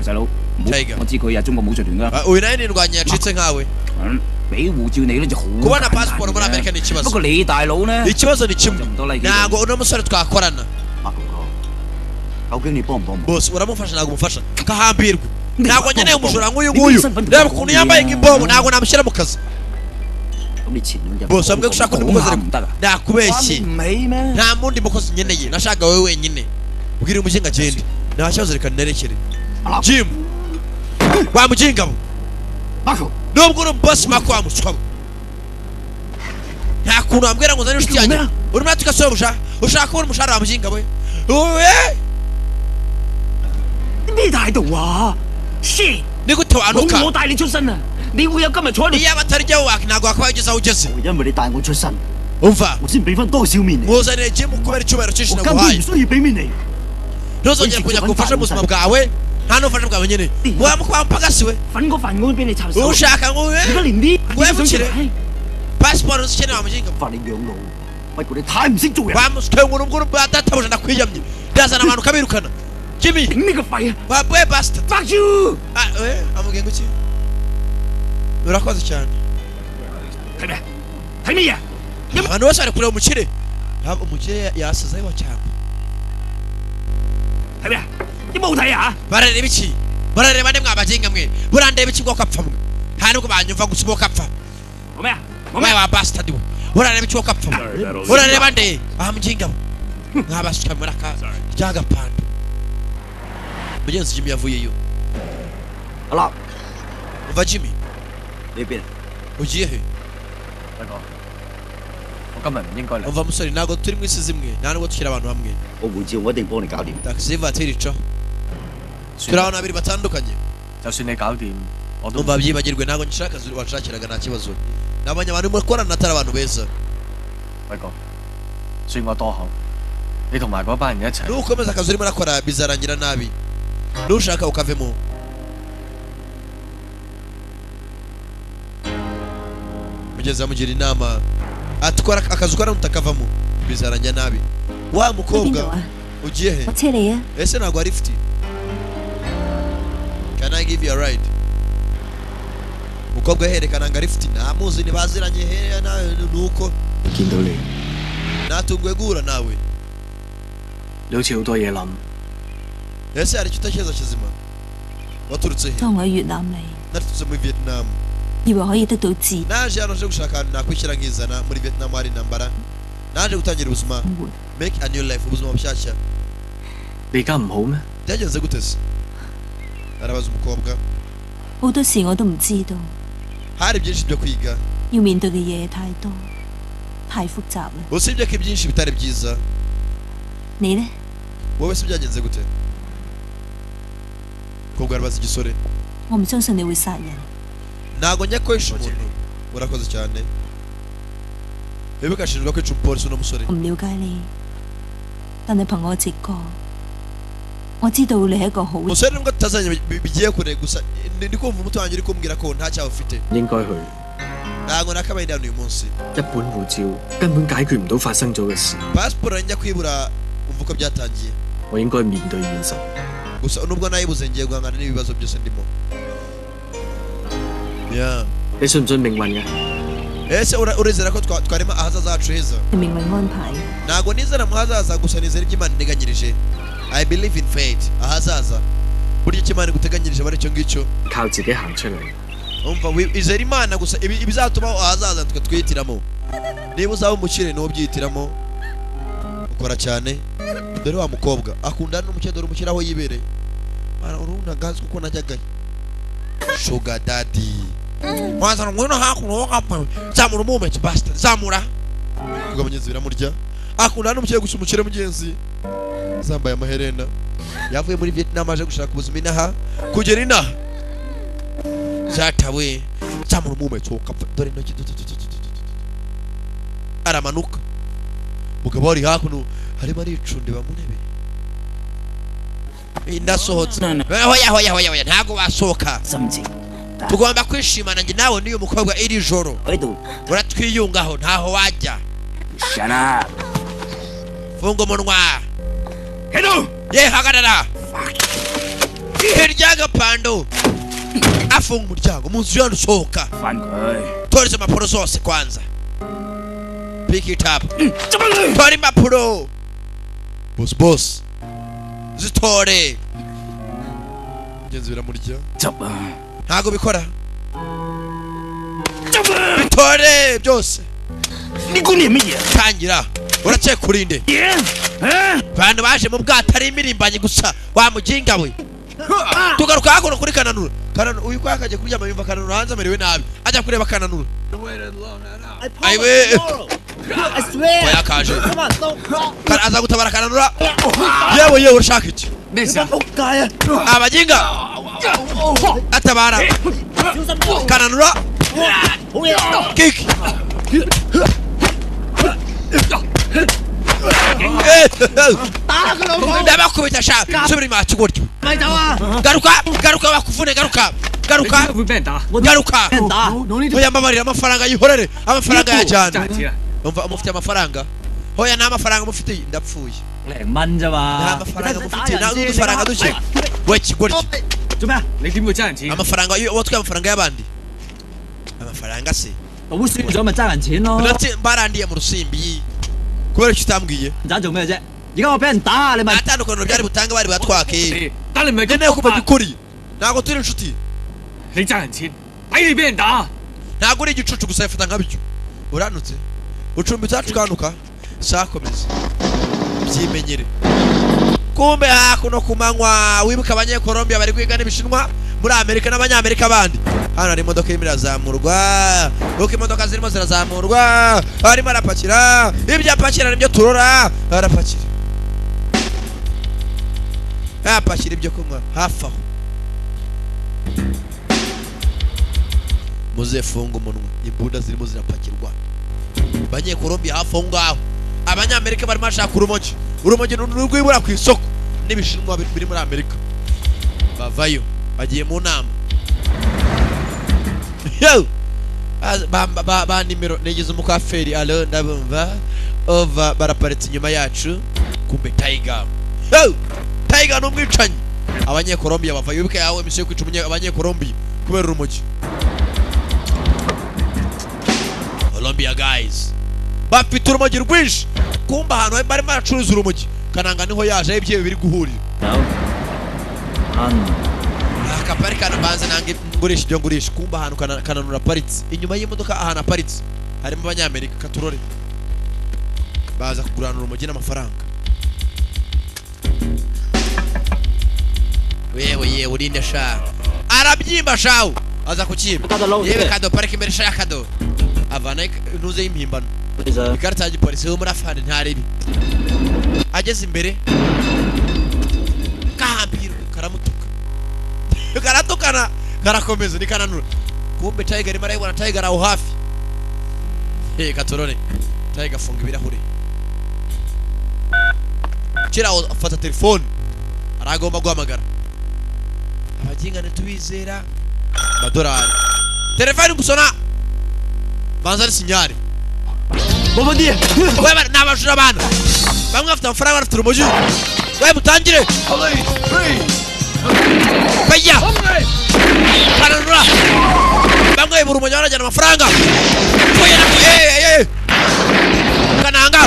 細佬，唔好 Tiger 我知佢係中國武術團㗎。 Ah, uyu nawe ni indwanyi yacitse nkawe. 嗯，俾護照你咧就好 Kubona 簡單 pasiporo muri 嘅 Amerika ni ikibazo. 不過你大佬咧 Ikibazo ni kimwe, 就唔多 like ntabwo uno musore twakorana. Marco 哥，究竟你幫唔幫我？ Bose uramufasha, ntabwo umufasha, kahambirwe. Ntabwo nkeneye umujura nk'uyu nguyu, reba ukuntu yambaye nk'imbobo, ntabwo namushyira mu kazi. 咁你前兩日 Bose wambwiye ko ushaka undi mukozi, 唔得啊！ nakubeshye. 唔起咩？ Nta mundi mukozi nkeneye, nashaka wowe wenyine. Ubwira umuginga agende, nta kibazo, reka nerekere Jim. Wa muginga we, Marco， nubwo uri umubosi mako, wa muswa we, nta kuntu wambwira ngo uzane inshuti yanjye urimo uratuka. Ushaka kubona umushahara, wa muginga we? Uwe! 咩態度啊？Shit！ Ni gute wanuka? 冇我帶你出身啊，你會有今日坐喺度？ Iyo aba atari jyewe waka, ntabwo wakabaye ugeze aho ugeze. 因為你帶我出身， Umva. 我先俾翻多少面你。 Nkuzaniye Jim kubera icyubahiro cyinshi 我根本 naguhaye. 唔需要俾面你。 Ntuzongere kujya gufasha mu buzima bwawe, nta n'ubufasha bwawe nyine. Wampagasi we. 粉嗰份我俾你插手。 Ushaka ngo 而家連呢 wemukire pasiporo uzikeneye wa mujinga. 罰你養老，不過你太唔識做人。 Wa muswe ngo nubwo databuja ndakwiyamye, ndazana abantu ukabirukana. Jimmy. 頂你個肺啊！ Wa boy bastard. Fuck you！ Ah, amubwiye ngo iki? Urakoze cyane. 睇咩？睇咩嘢？ Abantu bose bari kureba umukire. Ntabwo umukire yasizeho cyangwa. 睇咩？你冇睇啊？ Barareba iki? Barareba nde mwabagenga mwe? Burandeba iki bwoko apfa mwe? Nta nubwo banyumva gusa ubwoko apfa. 冇咩啊？ Mwe wa bastard we. Urareba iki bwoko apfa mwe? Urareba nde? Ah mujinga mwe. Mwabasuka muri aka ryagapanda. Mugenzi Jimmy yavuyeyo. 阿立， Umva Jimmy, 你邊啊？ ugiye he? 大哥，我今日唔應該嚟。 Umva musore, ntabwo turi mu isi zimwe, nta nubwo tukiri abantu hamwe. 我護照我一定幫你搞掂。 Taxi voiture icaho. Turi abantu babiri batandukanye. 就算你搞掂，我都 Umva byibagirwe, ntabwo nshaka akazi wanshakiraga nta kibazo. Nabonye abantu mukorana atari abantu beza. 輝哥，算我多口，你同埋嗰班人一齊。 Nukomeza akazi urimo urakora bizarangira nabi. Nushaka ukavemo. Mugezi amugira inama atwara akazi ukora nutakavamo bizarangira nabi. Wa 去邊度 mukobwa 啊？ ugiye he? 我車你啊！ Ese ntabwo ari lift? Can I give you a ride? Umukobwa yerekana ngo lift ntamuzi ntibaziranye he na nuko 見到你， natunguwe guhura nawe. 你好似好多嘢諗。 Ese hari icyo utekereza kizima? Waturutse he? 當我喺越南嚟， Naturutse muri Vietnam. 以為可以得到自 Naje hano nje gushaka ahantu nakwishyira nkizana muri Vietnam hari intambara. Naje gutangira ubuzima. 活。 Make a new life, ubuzima bushyashya. 你而家唔好咩？ Byagenze gute se? Arabaza umukobwa. 好多事我都唔知道， Hari byinshi byo kwiga. 要面對嘅嘢太多，太複雜啦。 Usibye ko ibyinshi bitari byiza. 你呢？ Wowe se byagenze gute? Umukobwa arabaza igisore. 我唔相信你會殺人。 Ntabwo njya kwisha umuntu. Urakoze cyane. Wibuke ashinjwa kwica umupolisi uno musore. 我唔了解你，但係憑我直覺，我知道你係一個好人。 Musore nubwo tutazanye bigiye kure gusa ndi kumva umutima wanjye uri kumbwira ko nta cyaha ufite. 應該去。 Ntabwo nakabaye ndi hano uyu munsi. 一本護照根本解決唔到發生咗嘅事， Pasiporo njya kwibura umva uko byatangiye. 我應該面對現實。 Gusa nubwo nayibuze ngiye guhangana n'ibibazo byose ndimo. Yeah. 你信唔信命運嘅？ Ese urizera ko twarema ahazaza hacu heza? 命運安排。 Ntabwo nizera mu hazaza gusa nizera ibyo Imana integanyirije. I believe in fate. Ahazaza. Burya icyo Imana iguteganyirije aba ari icyo ngicyo. 靠自己行出嚟。 Umva izera Imana gusa ibizatuma ahazaza twe twihitiramo. Niba uzaba umukire niwo ubyihitiramo. Ukora cyane. Dore wa mukobwa akundana n'umukire, dore umukire aho yibereye. Mara urabona gazi kuko najyagayo. Sugar daddy. Wazana ngwino hakuno wakapfa. Zamura umumetso bastard. Zamura. Kuko mugenzi biramurya. Akundana n'umukire gusa umukire mugenzi. Zambaye amaherena. Yavuye muri Vietnam aje gushaka ubuzima inaha kugera inaha. Zatawe. Zamura umumetso wakapfa. Dore intoki. Aramanuka. Mugabo ari hakuno harimo aricundeba mu ntebe. Ndasohotse. Hoya hoya hoya hoya ntabwo wasohoka. 心情 Tugomba kwishimana njye nawe n'uyu mukobwa iri joro. 喺度 Uratwiyungaho ntaho wajya. Shut up！ Funga umunwa. 企度！ Ye hagarara. Hirya y'agapando. Afunga umuryango mu nzu yandi usohoka. 翻佢！ Tora izo mpapuro zose kwanza. Pick it up. Tora impapuro. Boss boss. Zitore. Mugenzi biramurya. 執啊！ Ntabwo bikora. Bitore byose. 你估你係乜嘢？ Tangira. Urakeka urinde. Abantu baje mu bwato ari imirimbanyi gusa wa mujinga we. Tugaruka hakuno kuri Kananura. Kananura uyu ko yakagiye kuryama yumva Kananura hanze amerewe nabi. Ajya kureba Kananura. Ayiwe. I swear. Ko yakaje. Aza gutabara Kananura. Yewe yewe urashaka iki? 咩事啊？ 仆街啊！ Abajinga. Atabara. Kananura. 好嘢。 Kick. Ndabakubita sha, subira inyuma kigoryi. Garuka, garuka bakuvune, garuka. Garuka. Garuka. Oya mbabarira amafaranga yihorere, amafaranga yajyana. Umva mufite amafaranga? Hoya nta mafaranga mufite, ndapfuye. 零蚊啫嘛， Nta mafaranga mufite, nta n'udufaranga duke. We kigoryi. 做咩？你點會爭人錢？ Amafaranga watwaye amafaranga y'abandi. Amafaranga se. 賭輸咗咪爭人錢咯。 Barandiye mu rusimbi. Kubera icyo utambwiye. 爭做咩啫？而家我俾人打，你咪 Nta tandukaniro byari butange bari batwake. 但你唔係 Nkeneye kumenya ukuri. Ntabwo turi inshuti. 你爭人錢，抵你俾人打。 Ntabwo uri igicucu gusa ifata nkabyo. Uranutse. Ucumbitse hacu ukanuka. Sakomeza. Byimenyere. Kumbe hakuno ku manywa wibuka abanyekolombia bari kwiga n'ibishinwa muri Amerika n'abanyamerika bandi. Hano hari imodoka irimo irazamurwa, uko imodoka zirimo zirazamurwa, arimo arapakira, ibyo apakira nibyo turora, arapakira. Apakira ibyo kunywa hafi aho. Muzefunga umunwa, imbunda zirimo zirapakirwa. Abanyekolombia hafi aho ngaho. Abanyamerika barimo bashaka urumogi. Urumogi rwibura ku isoko n'ibishinwa biri muri Amerika. Bavayo bagiye mu nama. Yo! Ba nimero nigeze umukaferi alo ndabumva ova baraparitse inyuma yacu kumbe Tiger. Yo! Tiger ni umwicanyi. Abanyekolombia bavayo wibuke yawe misiyo yo kwica abanyekolombia kubera urumogi. Colombia guys bafite urumogi rwinshi. Kumba ahantu barimo baracuruza urumogi kananga niho yaje ibyewe biri guhurira. Akapari kana banze nange ngurisha ibyo ngurisha. Kumba ahantu kananura paritse inyuma y'imodoka ahantu aparitse harimo abanyamerika katurore baza kugurana urumogi n'amafaranga. Wewe yewe urinde sha arabyimba shawo aza kukiba yewe kado parike imbere sha kado avana ntuze y'impimbano ikarita ya gipolisi yo muri afande ntaribi. Ageze imbere kahambirwa karamutuka karatukana karakomeza nikananura. Kumbe Tiger arimo arayibona, Tiger aho hafi. Katorore Tiger afunga ibirahure kira afata telefone aragomba guhamagara abaginga ntitubizera amadorari. Telefone gusona banza ari sinyari. Wewe n'abajura abana bamwe bafite amafaranga bafite urumogi. We mutangire bajya karanura bamwe buri urumogi barajyana amafaranga. Kananga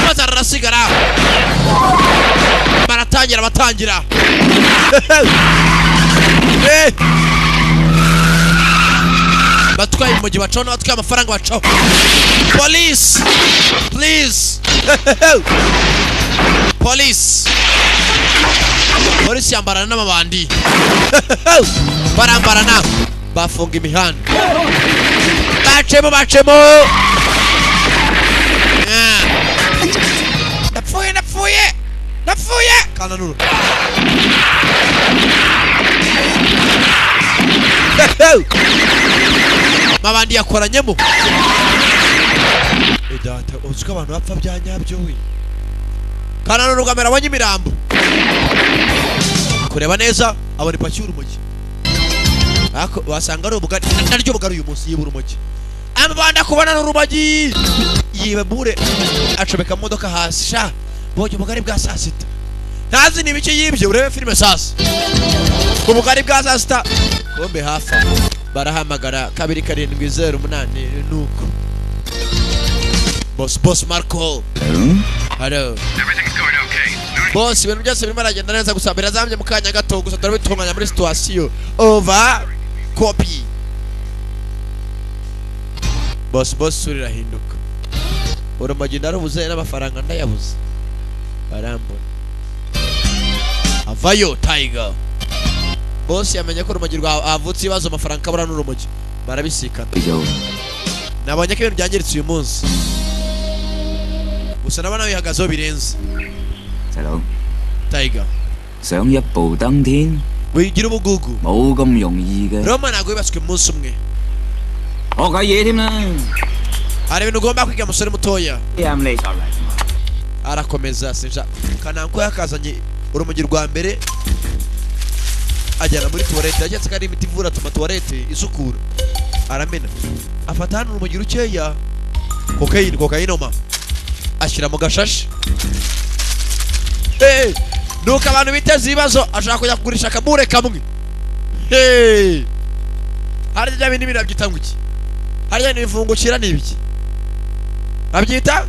maze arasigara baratangira batangira batwaye urumogi bacaho n'abatwaye amafaranga bacaho. Police please. Police polisi yambarana n'amabandi barambarana bafunga imihanda bacemo bacemo. Ndapfuye ndapfuye ndapfuye kananura. Mabandi yakoranyemo. Data uziko abantu bapfa bya nyabyo we. Kananura ugamera abonye imirambo. Kureba neza abona ipaki y'urumogi. Ako wasanga ari ubugari naryo bugari uyu munsi yibura urumogi. Amabanda kubona n'urumogi yiba bure acomeka modoka hasi sha bonye ubugari bwa saa sita. Ntazi ni bike yibye urebe filime sasa. Ubugari bwa saa sita kombe hafa barahamagara 2708 nuko. Boss boss Marco. Hello. Everything's going okay. Boss ibintu byose birimo aragenda neza gusa birazambye mu kanya gato gusa turabitunganya muri situation. Over copy. Boss boss surirahinduka. Urumogi ndarubuze n'amafaranga ndayabuze. Barambona. Avayo Tiger. Boss yamenye ko urumogi rwa avutse ibibazo amafaranga kabura n'urumogi. Barabisikana. Nabonye ko ibintu byangiritse uyu munsi. Gusa nabona bihagazeho birenze. 細佬 Tiger. 想一步登天 wigira ubugugu 冇咁容易嘅。 Roma ntabwo yubatswe umunsi umwe. 學下嘢添啦。Hari ibintu ugomba kwiga musore mutoya. I'm late already. Arakomeza sinja kananko yakazanye urumogi rwa mbere ajyana muri toilette, yagetse ko ari imiti ivura tuma toilette isukura, aramena afata hano urumogi rukeya cocaine cocainoma ashyira mu gashashi. Hey, nuko abantu biteze ibibazo ashaka kujya kugurisha akabure kamwe. Hey, hari bya bindi birabyita ngo iki? Harya ni ivungukira ni ibiki babyita?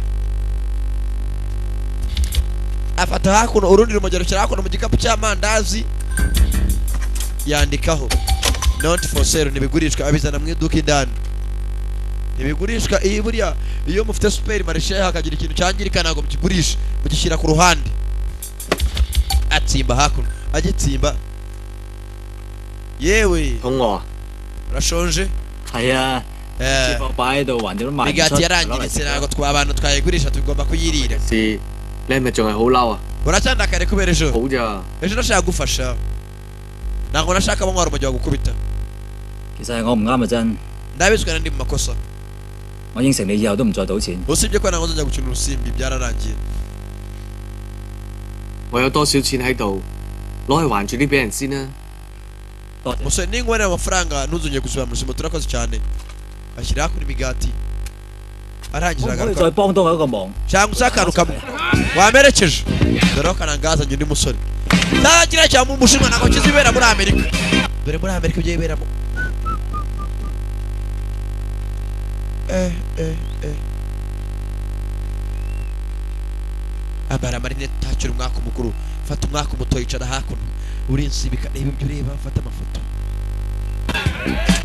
Afata hakuno urundi rumugero cyara hakuno mu gikapu cy'amandazi yandikaho not for sale, ntibigurishwa, abizana mu iduka indani ntibigurishwa. Iyi buriya iyo mufite super marché hakagira ikintu cyangirika ntabwo mukigurisha, mugishyira ku ruhande. Atsimba hakuno agitsimba, yewe urashonje? 係啊， Eh, 貨擺喺度，橫掂都賣唔出。 Imigati yarangiritse ntabwo twa abantu twayigurisha, tugomba kuyirira. 是，你係咪仲係好嬲啊？ Uracyandakare kubera ejo? 好咋？ Ejo nashaka gufasha, ntabwo nashaka abanywa urumogi bagukubita. 其實係我唔啱啊真， Ndabizi ko ndi mu makosa. 我應承你以後都唔再賭錢。 Usibye ko ntabwo nzajya gukina urusimbi, byararangiye. 我有多少錢喺度，攞去還住啲俾人先啦。 多謝。 Musore, ninkorera amafaranga ntuzongere gusubira mu rusimbo, turakoze cyane. Ashyira hakuno imigati arangije 可唔可以 agaruka 再幫多我一個忙？ cyangwa se akantu kamwe wamerekeje. Dore ko kanangazanye undi musore ntagira cyangwa umushinwa ntabwo kizibera muri Amerika. Dore muri Amerika ibyo yiberamo. Eh eh eh, ambara amarinete utakira umwaka mukuru, fata umwaka muto, yicara hakuno urinsibika, reba ibyo ureba, fata amafoto.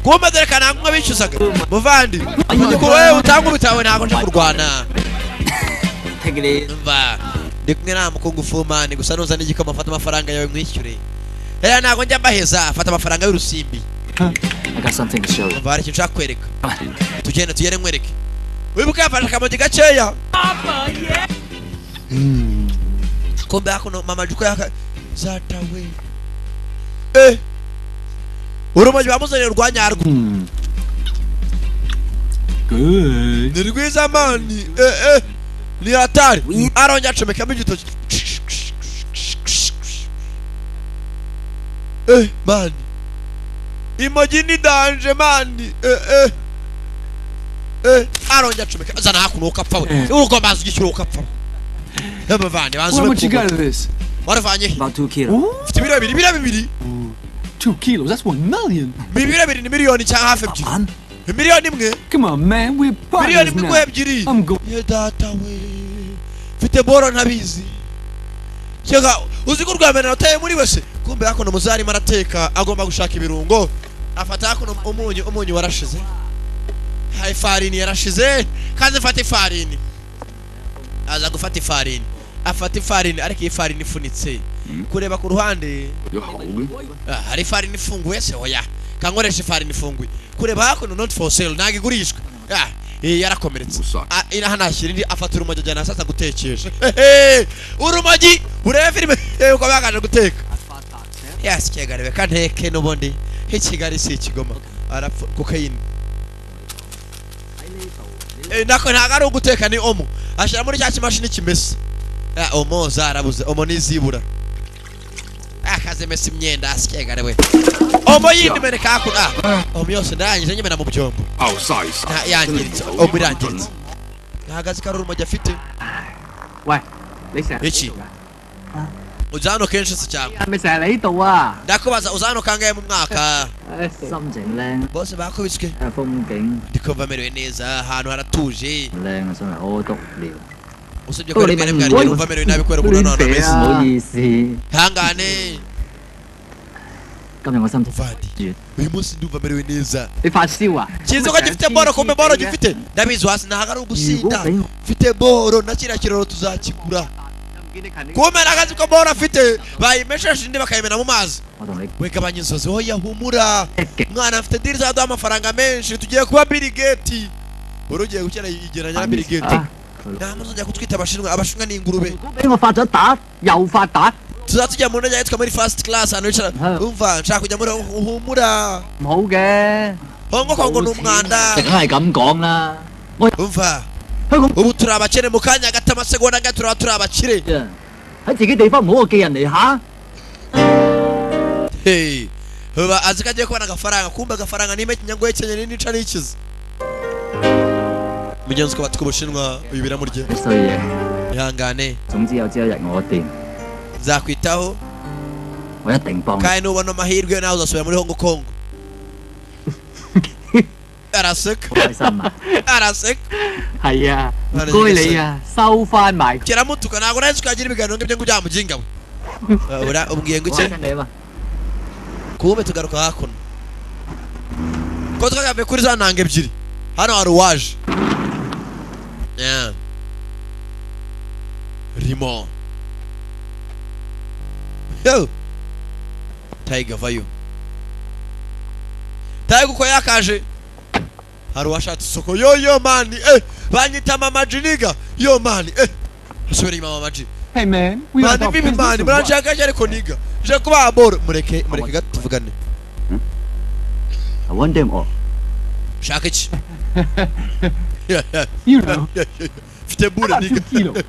Kumbe dore kananga bishyuzaga muvandi mukuru wewe utanga ubutawe, ntabwo nje kurwana. Umva, ndi kumwe na mukungu fumani gusa nuzana igikoma fata amafaranga yawe mwishyure. Rero ntabwo njya mbaheza, fata amafaranga y'urusimbi. I got something to show you. Umva, hari ikintu nshaka kwereka, tugende tugende nkwereke. Wibuke yafashe akamogi gakeya. Kumbe hakuno mama juko yaka zatawe. Eh, urumogi bamuzaniye rwa nyarwo. Good. Ni rwiza mani. Eh eh, ni hatari. Arongera acomekamo igitoki. Eh mani, imogi ni danger mani. Eh eh eh, arongera acomeka azana hakuno ukapfa we, urugomba ugishyura ukapfa we. Bavandi banze. How much you got of this? Waruvanye he? About 2 kilos. Mfite ibiro bibiri, ibiro bibiri. 2 kilos. That's 1 million. Ibiro bibiri ni miliyoni cyangwa hafi ebyiri, miliyoni imwe. Come on, man. We're Miliyoni partners imwe now. iguha ebyiri. I'm going. Ye data we, mfite boro ntabizi. Cyangwa uzi ko urwa mbere nateye muri wese. Kumbe hakuno muzarimo arateka, agomba gushaka ibirungo. Afata hakuno umunyu, umunyu warashize, ha ifarini yarashize, kandi afata ifarini, aza gufata ifarini, afata ifarini, ariko iyi farini ifunitse kureba ku ruhande. 有口嘅。 Ah, hari ifarini ifunguye se? Oya, kankoresha ifarini ifunguye. Kureba hakuno not for sale, ntabwo igurishwa. Ah, iyi yarakomeretse. Gusa. Ah, ina hano ashyira indi, afata urumogi ajyana sasa gutekesha. Hehe, urumogi urebe filime uko bakaje guteka. Yes, kigali reka nteke n'ubundi i Kigali si ikigoma. Arapfa kokayine. Eh, nako ntabwo ari uguteka, ni omo ashyira muri cya kimashini kimesa. Ah, omo zarabuze, omo nizibura akazemesa imyenda asikegare we. Omo yindi meneka hakuno. Ah, omo yose ndangije nyimena mu byombo. 拗晒晒。 Nta yangiritse, omo irangiritse, nta gazi kari urumogi afite. 喂，你成日 Iki uza hano kenshi se cyangwa? 係咪成日嚟呢度啊？ Ndakubaza, uza hano kangahe mu mwaka? 心情靚， Bose bakubiswe. 風景 Ndikumva merewe neza, ahantu haratuje. 靚啊，真係屙篤尿。 Usibye ko rimwe na rimwe hari igihe numva merewe nabi kubera ukuntu hano hantu hameze. 唔好意思， Ihangane. 今日我心情 Muvandi, uyu munsi ndumva merewe neza. 你發燒啊？ Kizi ko gifite boro, kumbe boro gifite ndabizi hasi ntabwo ari ugusinda, mfite boro na kiriya kiroro tuzakigura. Kumbe nakazi ko boro afite bayimesheshe indi bakayimena mu mazi. 我同你 We gabanya inzozi, hoya humura mwana, afite deal izaduha amafaranga menshi, tugiye kuba Bill Gates. Uri ugiye gukina yigeranya na Bill Gates. Nta muzongera kutwita abashinwa, abashinwa ni ingurube. 俾我發咗達，又發達， Tuzaba tujya mu ndege yitwa muri first class, ahantu wicara. Umva, nshaka kujya muri humura. 唔好嘅。 Hongo Kongo ni umwanda. 梗係咁講啦， Umva, ubu turi abakene, mu kanya gato, amasegonda gato, turaba turi abakire. 喺自己地方唔好我記人嚟吓。 Hey, uba azi ko agiye kubona agafaranga, kumbe agafaranga niba ikinyangoye cyenye nica n'ikiza mugenzi uko batuka Ubushinwa, uyu biramurye. 衰嘢。 Ihangane. 總之有朝一日我掂， Nzakwitaho. 我一定幫你。 Kandi nubona amahirwe nawe uzasubira muri Hong Kong. Araseka. 開心啊！ Araseka. 係啊，唔該你啊，收翻埋。 Kiramutuka, ntabwo nari nzi ko yagira ibiganiro nk'ibyo ngo byamuginga we. Ura ubwiye ngo iki? 你嘛？ Kumbe tugaruka hakuno ko twagavuye kuri za ntanga ebyiri, hano hari uwaje. Yeah. Rimo. Yo! Tiger vayo. Tiger uko yakaje, hari uwashatse isoko. Yo yo man, banyita Mama Jiniga. Yo man, asubira inyuma Mama G. Hey man, we Man, vipi man, muranshaka ariko nigga je kuba boro, mureke mureke gato tuvugane. I want them all. Shaka iki? You know. Mfite bure nigga,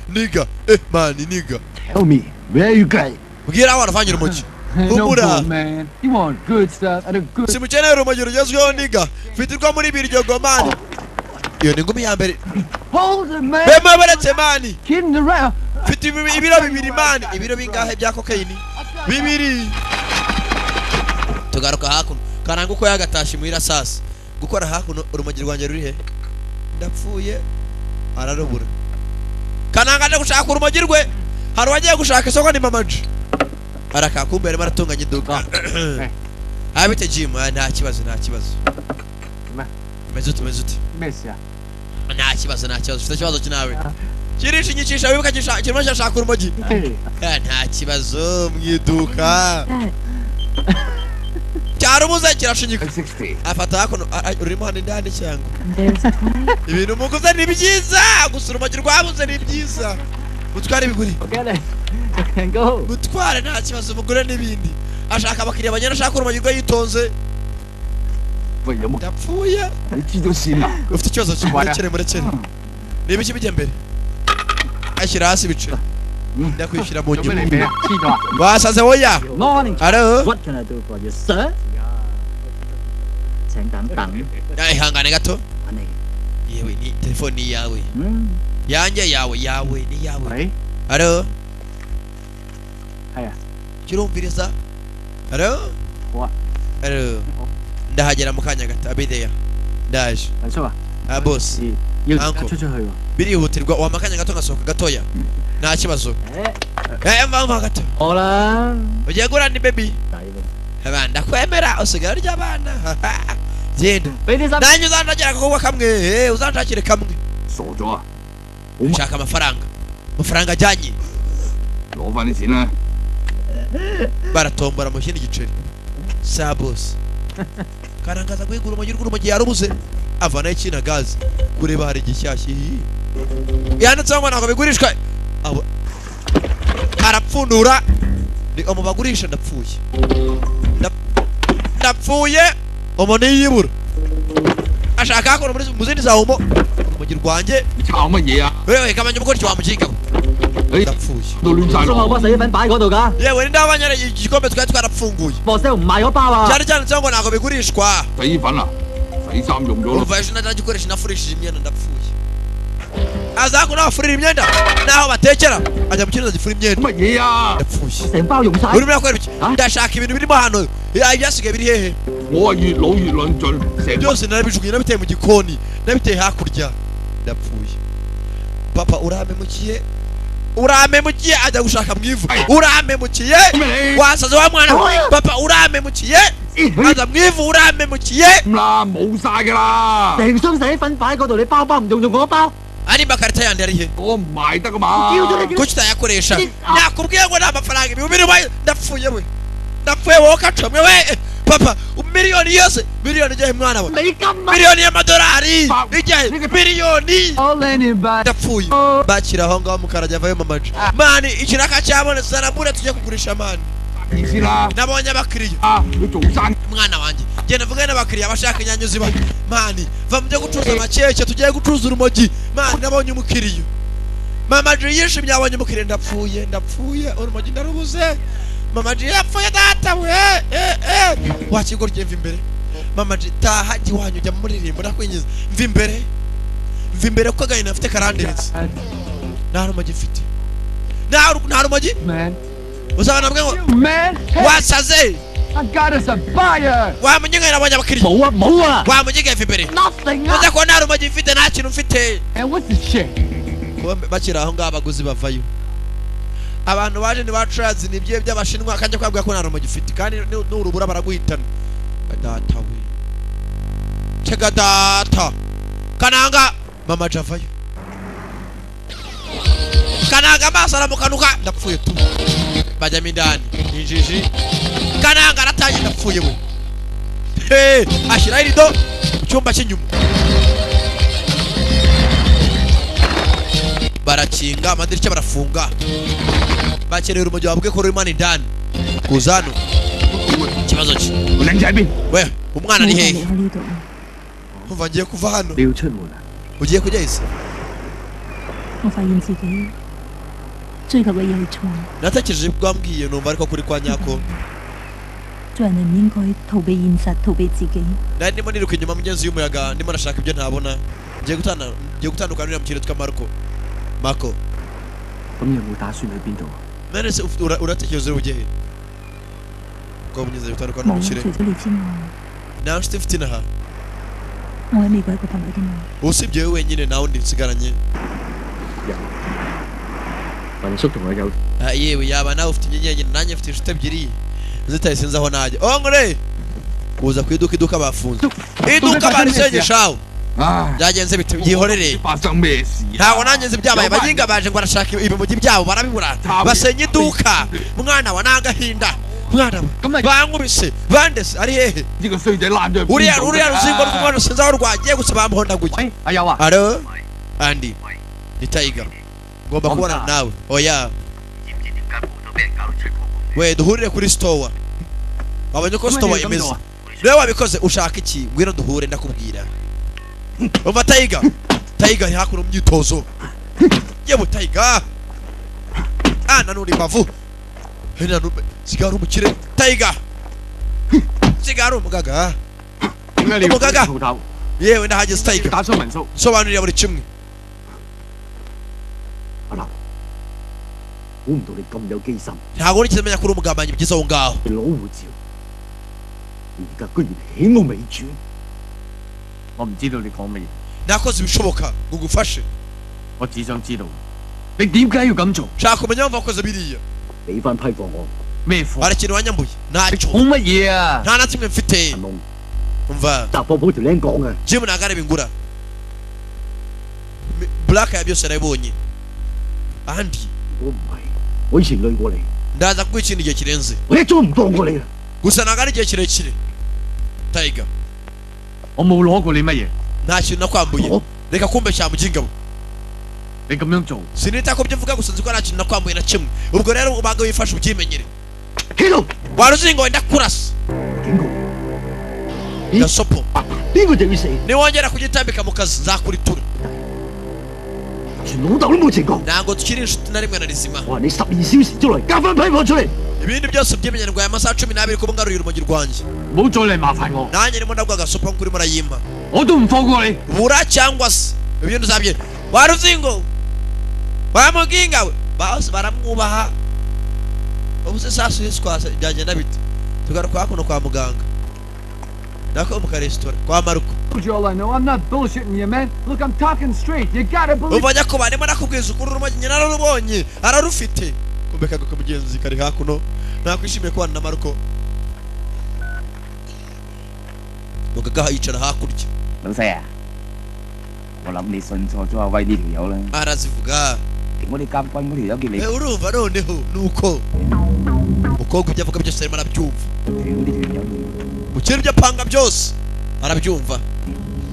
nigga, man, nigga. Tell me, where you going? Mbwira aho waravangira umugi. No Humura. bull, man. You want good stuff and a good. Simukeneye urumogi rugezweho nigga, mfite urwo muri Biryogo man. Iyo ni ingumi ya mbere. Hold it, man. Bema baretse man. Kidding around. Mfite ibiro 2 man, ibiro bingahe bya cocaine? 2. Tugaruka hakuno, karanga uko yagatashye muhira. Sasa gukora hakuno, urumogi rwanjye ruri he? Ndapfuye. Ararubura. Kananga aje gushaka urumogi rwe, hari uwagiye gushaka isoko, ni Mama G. Arakakumbe arimo aratunganya iduka. Abite Jim. Ah, nta kibazo, nta kibazo. Umeze ute, umeze ute? 咩事啊？ Nta kibazo, nta kibazo. Ufite ikibazo ki nawe? Kirishinyicisha wibuka kirimo kirashaka urumogi. Ah, nta kibazo mu iduka cyarumuze kirashinyika, afata hakuno. Ah, ah, urimo hano indani cyangwa ibintu muguze ni byiza gusa urumogi rwabuze. Ni byiza, mutware ibiguri. Get it. Can go. Mutware, nta kibazo, mugure n'ibindi. Ashaka abakiriya bagenda ashaka urumogi rwe yitonze. 喂，有冇？ Ndapfuye. 你知咗線啦？ Ufite ikibazo ki? Murekere, murekere, ni ibiki bijya mbere? Ashyira hasi ibice, ndakwishyura mu 做咩你 nyuma. 俾啊？黐咗啊？ Wasaze woya. Morning. Alo. What can I do for you, sir? 請等等。 Ihangane gato. 揾你。 Yewe, ni telefone ni iyawe? 嗯。 Yanjye, yawe, yawe ni iyawe. 喂， Alo. 係啊， Kirumviriza. Alo. 好啊。 Alo, ndahagera mu kanya gato, abideya, ndaje. 黎叔啊， Ah, boss. 要 Uncle. 出出去喎。 Birihutirwa, wampa akanya gato ngasohoka gatoya? Nta kibazo. Mva mva gato. 我啦。 Ugiye gura ni baby. 抵喎。 Aba ndakwemera, usigaye urya abana. Genda. 俾啲心。 Nanjye uzanshakira agakobwa kamwe, uzanshakire kamwe. 傻咗啊？ Shaka amafaranga, amafaranga ajyanye. 攞翻啲錢啦！ Baratombora mu kindi giceri sa boss. Karangaza guhigura urumogi rw'urumogi yarubuze, avanaho ikina gaze kureba hari igishyashya iyi yanditseho ngo ntabwo bigurishwa. Abo arapfundura, ni omo bagurisha. Ndapfuye. Ndapfuye, omo niyibura, ashaka hakuno muri mu zindi za omo urumogi rwanjye. 你抄乜嘢啊？ Wewe gabanya umugoryi wa mujinga we. Ndapfuye. 都亂晒 叔我龍。 包洗衣粉擺嗰度㗎。 Yewe, ni ndabanya igikombe twari twarapfunguye. 博 sale 唔賣嗰包啊。 Cyari cyanditseho ngo ntabwo bigurishwa. 洗衣粉啊，洗衫用咗咯。 Umva, ejo nagikoresha nafurishije imyenda. Ndapfuye. Aza hakuno aho bafurira imyenda n'aho batekera, ajya mu kintu gifura imyenda. 乜嘢啊？ Ndapfuye. 成包用晒。 Urimo urakora ibiki? Ndashaka ibintu birimo hano. Ya, ibyasigaye biri hehe? 我係越老越論盡，成 Byose narabijugunye, nabiteye mu gikoni, nabiteye hakurya. Ndapfuye. Papa, urampemukiye, urampemukiye. Ajya gushaka mu ivu. Urampemukiye, wasaze wa mwana we. Papa, urampemukiye. Aza mu ivu, urampemukiye. 啦，冇晒㗎啦。 成箱洗衣粉擺嗰度，你包包唔用用嗰包。 Ari makarita yandi ari he? 我唔賣得㗎嘛。 叫咗你 Kuki utayakoresha? Nakubwiye ngo ni amafaranga 20,000. Ndapfuye we, ndapfuye wowe kacomwe we. Papa, miliyoni yose, miliyoni ijyahe mwana we? 美金啊！ Miliyoni y'amadolari ijyahe? Miliyoni. All anybody. Ndapfuye. Bakira aho ngaho, mukarajya avayo. Mamaji man, ikiraka cyabonetse, zarabure tujye kugurisha man. 意思啦。 Nabonye abakiriya. 啊，你做生 Mwana wanjye, Genda mvugane n'abakiriya bashaka inyanya uzibahe. Man, va mu byo gucuruza amakeke, tugiye gucuruza urumogi. Man, nabonye umukiriya. Mama G yishimye, abonye umukiriya. Ndapfuye, ndapfuye, urumogi ndarubuze. Mama G yapfuye, data we. Eh eh, wakigoryi, mva imbere. Mama G, taha, jya iwanyu, jya muririmbo, ndakwinjiza. Mva imbere, mva imbere, kuko agahinda mfite karanderetse. Nta rumogi mfite, nta rumogi. Man. Uzabana bwe ngo Man. Hey, wasaze. I got us a buyer. Wa muginga, nabonye abakiriya. 冇啊冇啊！ Wa muginga, mva imbere. Nothing. Uza ko nta rumogi mfite, nta kintu mfite. And what's the shit? Kuba bakiri aho ngaho, abaguzi bavayo. Abantu baje ni ba turazi, ni ibyo by'abashinwa, akajya kwabwira ko nta rumogi ufite kandi nurubura baraguhitana. Data we, tega data. Kananga, mama javayo. Kananga amaso aramukanuka. Ndapfuye tu. Bajyamo indani, injiji. Kananga aratangiye. Ndapfuye we. Hey, ashyiraho irido mu cyumba cy'inyuma, barakinga amadirishya, barafunga. Bakeneye urumogi, babwiye ko rurimo indani. Kuza hano, ikibazo cye. 靚仔邊？ We, umwana ari 我就 hehe? 離開呢度。 Umva, ngiye kuva hano. 你要出門啊？ Ugiye kujya ese? 我發現自己追求嘅嘢係錯， Natekereje ibyo wambwiye, numva ariko kuri kwa nyako. 做人係唔應該逃避現實，逃避自己。 Nari ndimo niruka inyuma mugenzi y'umuyaga, ndimo nashaka ibyo ntabona. Ngiye gutana, ngiye gutandukana n'uriya mukiriya witwa Marco, Marco. 咁有冇打算去邊度啊？ None se uratekereza uri bujye he ko mugenzi gutandukana 冇， n'umukire? 除咗你之外， Nta nshuti mfite inaha. 我喺美國一個朋友都冇。 Usibye wowe wenyine, nta wundi nsigaranye. 民宿同佢有 Ah, yewe, yaba nawe ufite inyenyeri, nanjye mfite inshuti ebyiri zitaye, sinzi aho najya. Ongore kuza ku iduka, iduka bafunze, iduka barisengeshaho. 唉， Byagenze bite? Byihorere. 發生咩事啊？ Ntabwo nanjye nzi ibyabaye. Baginga baje ngo barashaka ibimugi byabo, barabibura, basenya iduka. Mwana wa, n'agahinda mwana wa, bankubise, bandese. Ari hehe? 呢個衰仔爛咗去邊度 Uriya 㗎？ uriya ruzingo rw'umwana, sinzi aho rwagiye, gusa bamuhondaguye. 喂，阿友啊， Alo, Andi, ni Tiger, ngomba kubonana nawe. Oya we, duhurire kuri store. Wabonye ko store imeze? Niwe wabikoze? Ushaka iki? Ngwino duhure, ndakubwira. Umva Tiger, Tiger ari hakuno mu myitozo. Yewe Tiger, ah, nanone imbavu. Sigara umukire Tiger, sigara umugaga. 點解你要 Umugaga. 鋪頭？ Yewe, ndahageze Tiger. 打出民宿。 Nsobanurira buri kimwe. 阿劉，估唔到你咁有機心， Ntabwo nigeze menya ko uri umugambanyi byiza aho ngaho. 你攞護照，而家居然起我尾轉，我唔知道你講乜嘢， Nakoze ibishoboka ngo ngufashe. 我只想知道你點解要咁做？ Shaka kumenya mpamvu wakoze biriya. 俾翻批貨我，咩貨？ Hari ikintu wanyambuye? Ntacyo. 講乜嘢啊？ Nta na kimwe mfite. 阿龍， Umva. 雜貨鋪條僆講嘅， Jim ntabwo areba ingura. Black ya byose yarabibonye andi. 如果唔係，我以前累過你， Ndaza kuguha ikindi gihe kirenze. 我一早唔放過你啦。 Gusa ntabwo ari igihe kirekire, Tiger. 我冇攞過你乜嘢， Nta kintu nakwambuye. 我 Reka kumbeshya, muginga we. 你咁樣做， Sinita ku byo mvuga, gusa nzi ko nta kintu nakwambuye na kimwe. Ubwo rero ubanza wifashe ubyimenyere. 企度， Wari uzi ngo ndakurasa. 警告， Gasopo. 呢個就要死， Niwongera kugitambika mu kazi, nzakuritura. 全老豆都冇情過。 Ntabwo tukiri inshuti na rimwe na rizima. 我話你12小時之內交翻批貨出嚟。 Ibindi byose ubyimenyere ngo aya masaha 12 kuba ngaruye urumogi rwanjye. 唔好再嚟麻煩我， Nanjye ndimo ndaguha agasopo nk'uko urimo urayimpa. 我都唔放過你。 Bura cyangwa se ibindi uzabye. Wari uzi ngo bamuginga we bose baramwubaha. Ubu se sasu yiswasa byagenda bite? Tugaruka hakuno kwa muganga, nako mu karesitora kwa Maruko. Told you all I know. I'm not bullshitting you, man. Look, I'm talking straight. You gotta believe. Umva nyakubahwa, ndimo nakubwiza ukuri, urumogi nyina ararubonye, ararufite. Kumbe kaguka mugenzi kari hakuno, nakwishimiye kubana na Maruko. Mugaga yicara hakurya. 老細啊，我諗你信錯咗阿威呢條友啦。 Arazivuga. 我哋監軍嗰條友叫你 Eh, urumva noneho nuko umukobwa ibyo avuga byose arimo arabyumva. 屌呢條友， Mukiri ibyo apanga byose arabyumva.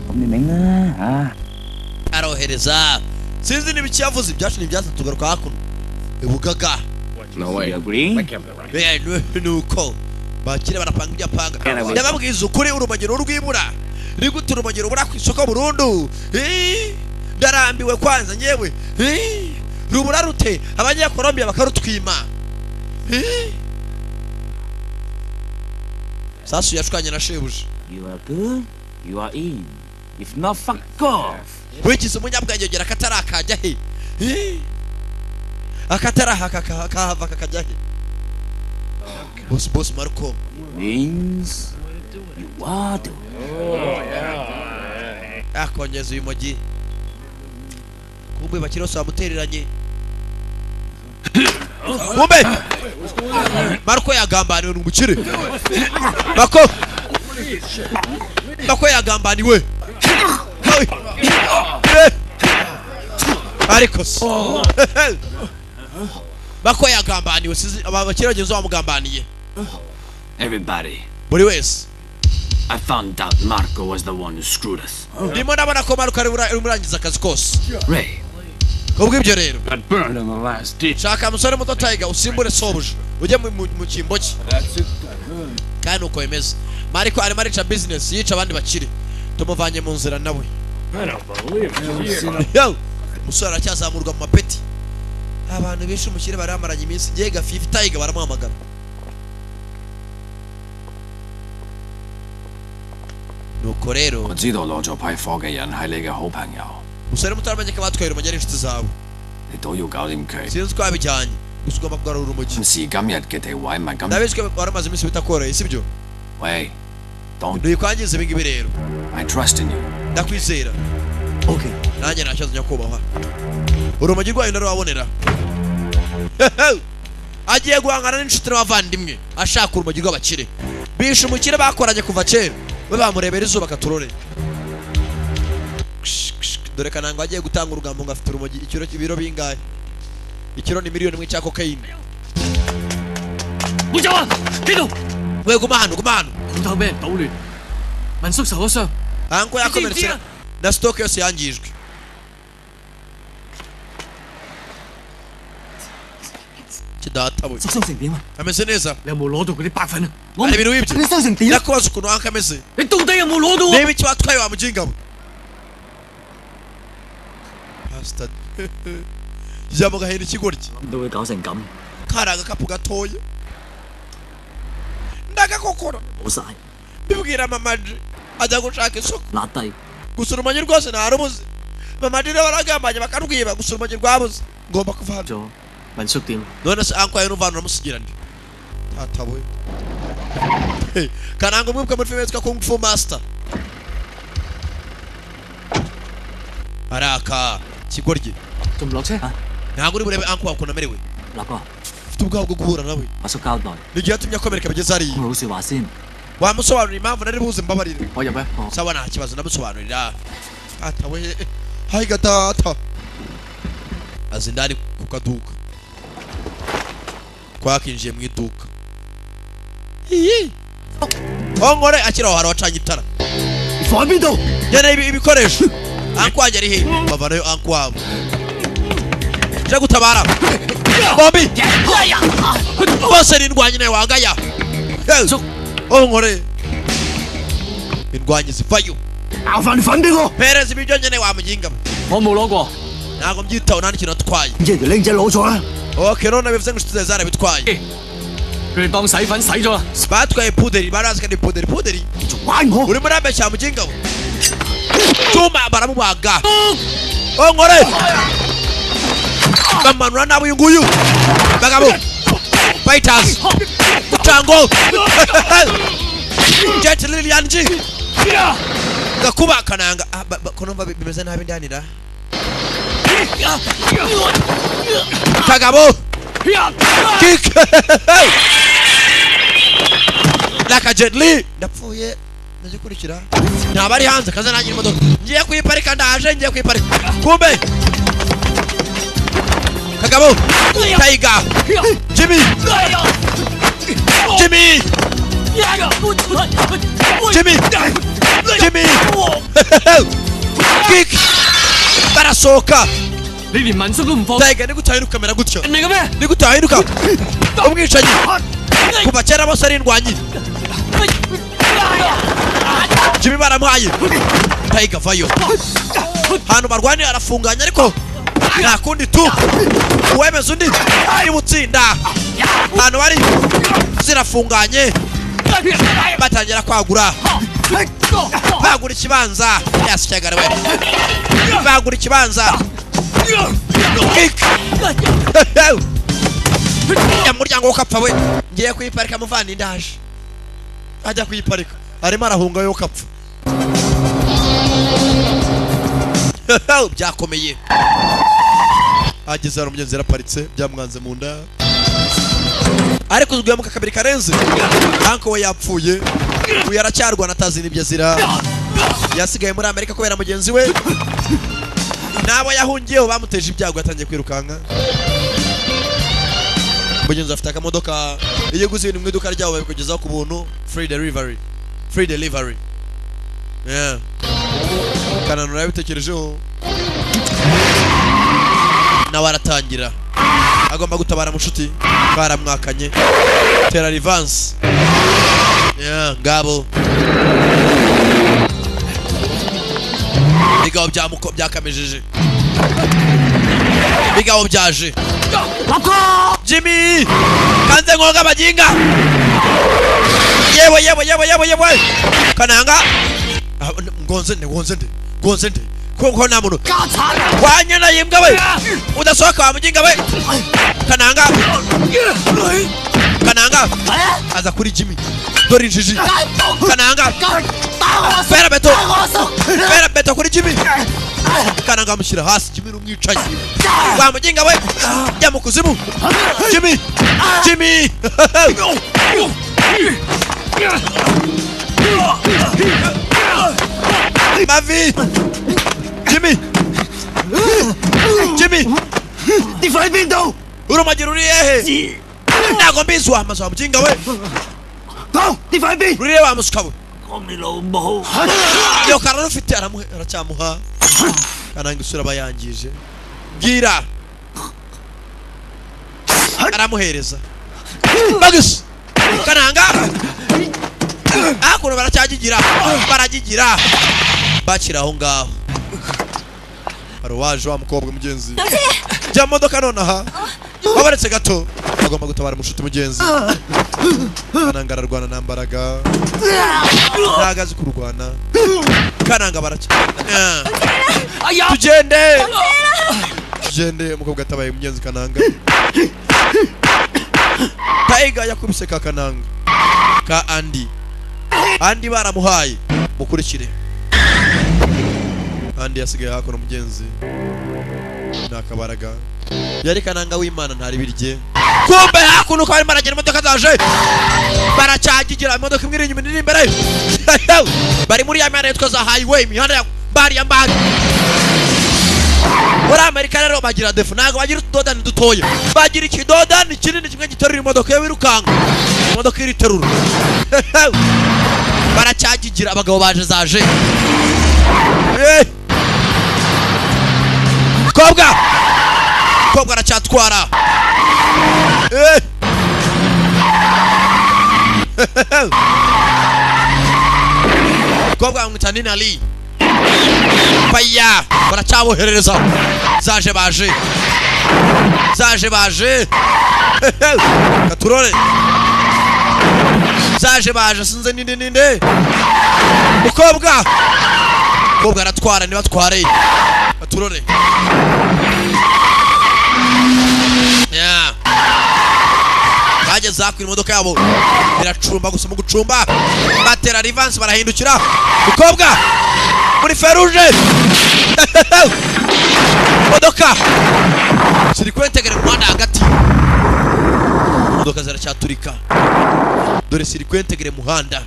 咁你明啦嚇。 Arohereza, sinzi niba icyo yavuze ibyacu ni ibyatsi. Tugaruka hakuno ibugaga. No way. You agree? Eh, nuko Bakire barapanga ibyo apanga. Ndababwiza ukuri urumagero rwibura. Rigute urumagero bura ku isoko burundu. Ndarambiwe kwanza nyewe. Rubura rute abanyakolombia bakarutwima. Sasu yashukanye na shebuja. You are good, you are in. If not, fuck off. Wikize umunyabwenge ugera katarakajya he? Akataraha kakahava kakajya he? Boss boss Marco means you are the. Akongeza uyu mogi. Kumbe bakirose bamutereranye. Kumbe Marco yagambaniwe n'umukire. Marco yagambaniwe. Ariko Marco yagambaniwe sizi abakire bagenzi bamugambaniye. Everybody. Buri wese. I found out Marco was the one who screwed us. Ndimo ndabona ko Marco ari umurangiza akazi kose. Ray. Kubw'ibyo rero. Got burned on the last day. Shaka musore muto Tiger usimbure sobuja ujye mu cyimbo cye. Kandi uko bimeze. Marco arimo arica business yica abandi bakire. Tumuvanye mu nzira nawe. Yo, musore aracyazamurwa mu mapeti. Abantu benshi umukire baramaranye iminsi ngiye gafifi Tiger baramuhamagara. Nuko rero 我知道攞咗批貨嘅人係你嘅好朋友。 Musore muto aramenye ko batwaye urumogi ari inshuti zawe. 你都要搞掂佢。 Sinzi ko wabijyanye gusa ugomba kugarura urumogi. 今時今日嘅地位唔係咁。 Ndabizi ko waramaze iminsi bitakoroheye sibyo? 喂，當 Ntikwangiza ibi ngibi rero. I trust in you. Ndakwizera. Okay. Nanjye nta kibazo nyakubahwa. Urumogi rwayo ndarubabonera. Agiye guhangana n'inshuti n'abavandimwe ashaka urumogi rw'abakire. Bishe umukire bakoranye kuva kera. We bamurebera izuba katurore. Dore Kananga agiye gutanga urugambo ngo afite urumogi ikiro ibiro bingahe? Ikiro ni miliyoni imwe cya cocaine. 冇走啊！呢度。 We guma hano, guma hano. 鋪頭俾人搗亂，民宿受咗傷。 Anko yakomeretse na stock yose yangijwe. Kidata we. 叔傷成點啊？ Ameze neza. 你有冇攞到嗰啲白粉啊？ Hari ibintu wibye. 你傷成點？ Ndakubaza ukuntu anko ameze. 你到底有冇攞到啊？ Niba icyo watwaye wa mujinga we. Bastard. Ijambo gahera ikigoryi. 都會搞成咁， Kari agakapu gatoya. Ndagakokora. 冇晒， Mbibwira mama G ajya gushaka isoko. 揦低。 Gusa urumogi rwose ntarubuze. Mama G nawe baragambanye bakarwiba gusa urumogi rwabuze. Ngomba kuva hano. 民宿點？ None se anko yawe n'umuvana uramusigira nde? Tata we. Kananga umwibuke muri filime yitwa Kung Fu Master. Araka kigoryi. 仲唔落車？ Ntabwo uri burebe anko wawe ukuntu amerewe. 立哥， Ufite ubwoba bwo guhura nawe. 阿叔交代， N'igihe yatumye akomereka bigeze hariya. 講好説話先。 Wamusobanurira impamvu nari buze mbabarire. 我入咩？ Sawa nta kibazo ndamusobanurira. Tata we. Hayiga data. Azi ndani ku kaduka. Kwakinjiye mu iduka. Iyi. Ongore akira aho wacanye itara. 放喺邊度？ Nyene ibikoresho. Anko wanjye ari he? Bavanayo anko wabo. Je gutabara. Bombi. Bose ni indwanyi nawe wangaya. Ongore. Indwanyi zivayo. 咬飯粉俾我。 Pereza ibiryo nyene wa mujinga. 我冇攞過。 Ntabwo mbyitaho nta n'ikintu natwaye. 即係條僆仔攞咗啦。 Okay, none bivuze ngo inshuti zawe zarabitwaye. 佢哋當洗粉洗咗啦。 Batwaye puderi, barazi ko ari puderi, puderi. 玩我。 Urimo urambeshya mujinga we. Cyuma baramubaga. Ongore. Bamanura nabi uyu nguyu. Bagabo. Fighters. Tango. Jet Lilian G. Gakuba Kananga. Ko numva bimeze nabi ndanira. Kagabo. Kick. Laka Jet Li. Ndapfuye. Ndagikurikira. Ntabari ari hanze kaza nanjye imodoka. Ngiye kuyiparika ndaje ngiye kuyiparika. Kumbe. Kagabo. Tiger. Jimmy. Jimmy. Jimmy. Jimmy. Kick. Barasohoka. 你連民宿都唔放。 Tiger ni gute wahinduka ukamera gutyo? 你嘅咩？ Ni gute wahinduka umwicanyi? Kuva kera bose ari indwanyi. Jimmy baramuhaye. Tiger vayo. Ahantu barwanira arafunganya ariko nta kundi tu. Uwemeza undi ari butsinda. Ahantu bari zirafunganye. Batangira kwagura. Bagura ikibanza. Yasicyagara we. Bagura ikibanza. Kick. Ya muryango ukapfa we. Ngiye kuyiparika muvandi ndaje. Ajya kuyiparika. Arimo arahunga yo kapfa. Byakomeye. Ageze hano umugenzi yaraparitse byamwanze mu nda. Ariko uzwiye mu kakabiri karenze. Uncle we yapfuye. Uyu aracyarwana atazi n'ibyo azira. Yasigaye muri Amerika kubera mugenzi we. Nabo yahungiyeho bamuteje ibyago yatangiye kwirukanka. Mugenzi afite akamodoka iyo uguze ibintu mu iduka ryabo babikugezaho ku buntu, free delivery. Free delivery. Yeah. Kananura yabitekerejeho. Nawe aratangira. Agomba gutabara mushuti baramwakanye. Tera reverse. Yeah, ngabo. Bigabo byamuko byakamejeje. Bigabo byaje. Jimmy! Kanze ngoga bajinga. Yewe yewe yewe yewe yewe. Kananga. Ngonze nde ngonze nde ngonze nde. Konko nta muntu. Wanya na yimbwa we. Udasohoka wa mujinga we. Kananga. Kananga. Aza kuri Jimmy. Dore injiji. Kananga. Fera beto. Fera beto kuri Jimmy. Kananga amushyira hasi. Jimmy ni umwicanyi. Wa mujinga we. Jya mu kuzimu. Jimmy. Jimmy. Mavi. Jimmy. Jimmy. 你喺邊度？ Urumogi ruri hehe? Ntabwo mbizi wa mazu wa mujinga we. 講，你喺邊？ Ruri hehe wa musuka we? 講你老母！ Iyo kararufite aramuha aracyamuha. Kananga isura aba yangije. Bwira. Aramuhereza. Bagis. Kananga. Hakuno baracyagigira. Baragigira. Bakira aho ngaho. Hari uwaje wa mukobwa mugenzi. Jya mu modoka nonaha. Wabaretse gato. Agomba gutabara mushuti mugenzi. Kananga ararwana nta mbaraga. Ntago azi kurwana. Kananga baracya. Tugende. Tugende umukobwa atabaye mugenzi Kananga. Tiger yakubise ka Kananga. Ka Andy. Andy baramuhaye. Mukurikire. Andy yasigaye hakuno mugenzi. Nakabaraga. Yari Kananga w'Imana ntari birye. Kumbe hakuno ko arimo aragenda imodoka zaje. Baracyagigira imodoka imwe iri inyuma indi imbere. Bari muri ya mihanda yitwa za highway, imihanda ya bari ya mbari. Muri Amerika rero bagira defu, ntabwo bagira utudodani dutoya. Bagira ikidodani kinini kimwe giterura imodoka iyo wirukanka. Imodoka iriterura. Baracyagigira abagabo baje zaje. Kobwa! Kobwa aracyatwara. Kobwa bamwita Nina Lee. Baya baracyaboherereza. Zaje baje. Zaje baje. Katurore. Zaje baje sinze ninde ninde. Mukobwa. Mukobwa aratwara nibatware. Katurore. Yeah. Bageze hakuno imodoka yabo iracumba gusa mu gucumba batera reverse barahindukira. Mukobwa muri feruje. Modoka ziri kwentegera mu muhanda hagati. Imodoka ziracyaturika. Dore siri kwentegera muhanda.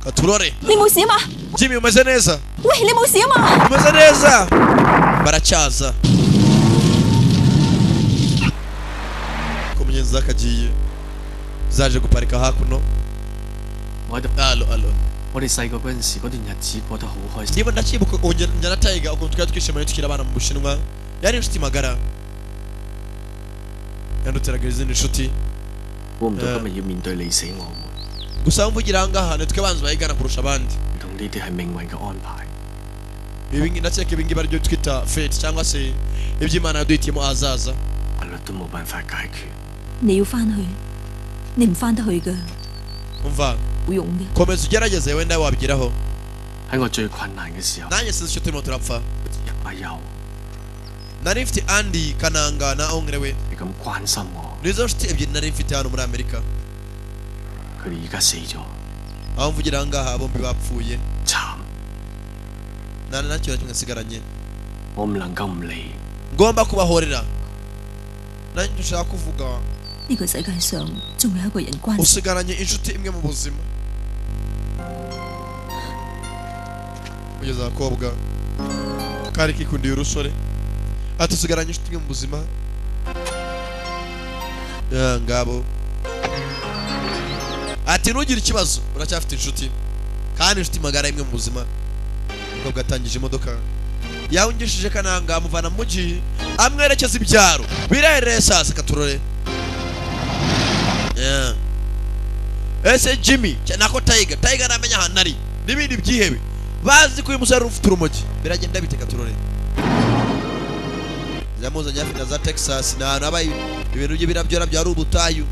Katurore. 你冇事啊嘛？ Jimmy umeze neza? 喂，你冇事啊嘛？ Umeze neza? Baracyaza. Ko mugenzi akagiye zaje guparika hakuno. Alo alo. 我哋細個嗰陣時，嗰段日子過得好開心。 Niba ndacyibuka njya na Tiger ukuntu twari twishimanye tukiri abana mu Bushinwa, yari inshuti magara, yanduteraga izindi nshuti. 估唔到今日要面對你死我活， Gusa mvugira aha ngaha nitwe banzi bayigana kurusha abandi. 唔同呢啲係命運嘅安排。 Ibi ngi ndakeka ibi ngibi aribyo twita fate cyangwa se iby'Imana yaduhitiyemo ahazaza. 法律都冇辦法解決。 你要翻去，你唔翻得去噶， Umva, 冇用嘅。 komeza ugerageze wenda wabigeraho. 喺我最困難嘅時候， Nanjye sinzi icyo turimo turapfa. 阿佑 Nari mfite Andy Kananga na Ongrewe, 你咁關心我， nizo nshuti ebyiri nari mfite hano muri Amerika. 佢哋而家死咗， Aho mvugira aha ngaha bombi bapfuye. 慘！ Nta na kintu na kimwe nsigaranye. 我唔能夠唔理。 Ngomba kubahorera. Nanjye nshaka kuvuga, 呢個世界上仲有一個人關心 usigaranye inshuti imwe mu buzima. Kugeza abakobwa kari kikundiye urusore, ati usigaranye inshuti imwe mu buzima. Ya, ngabo ati ntugire ikibazo, uracyafite inshuti kandi inshuti magara imwe mu buzima. Umukobwa atangije imodoka yawungishije Kananga, amuvana mu mujyi amwerekeza ibyaro birereye. Sasa katurore. Yeah. Ese Jimmy nako Tiger, Tiger aramenya ahantu ari n'ibindi byihebe bazi ko uyu musore ufite urumogi, biragenda bite? Katurore. Yamuzanye hafi na za Texas, ni ahantu haba ibintu by'ibirabyo ari ubutayu.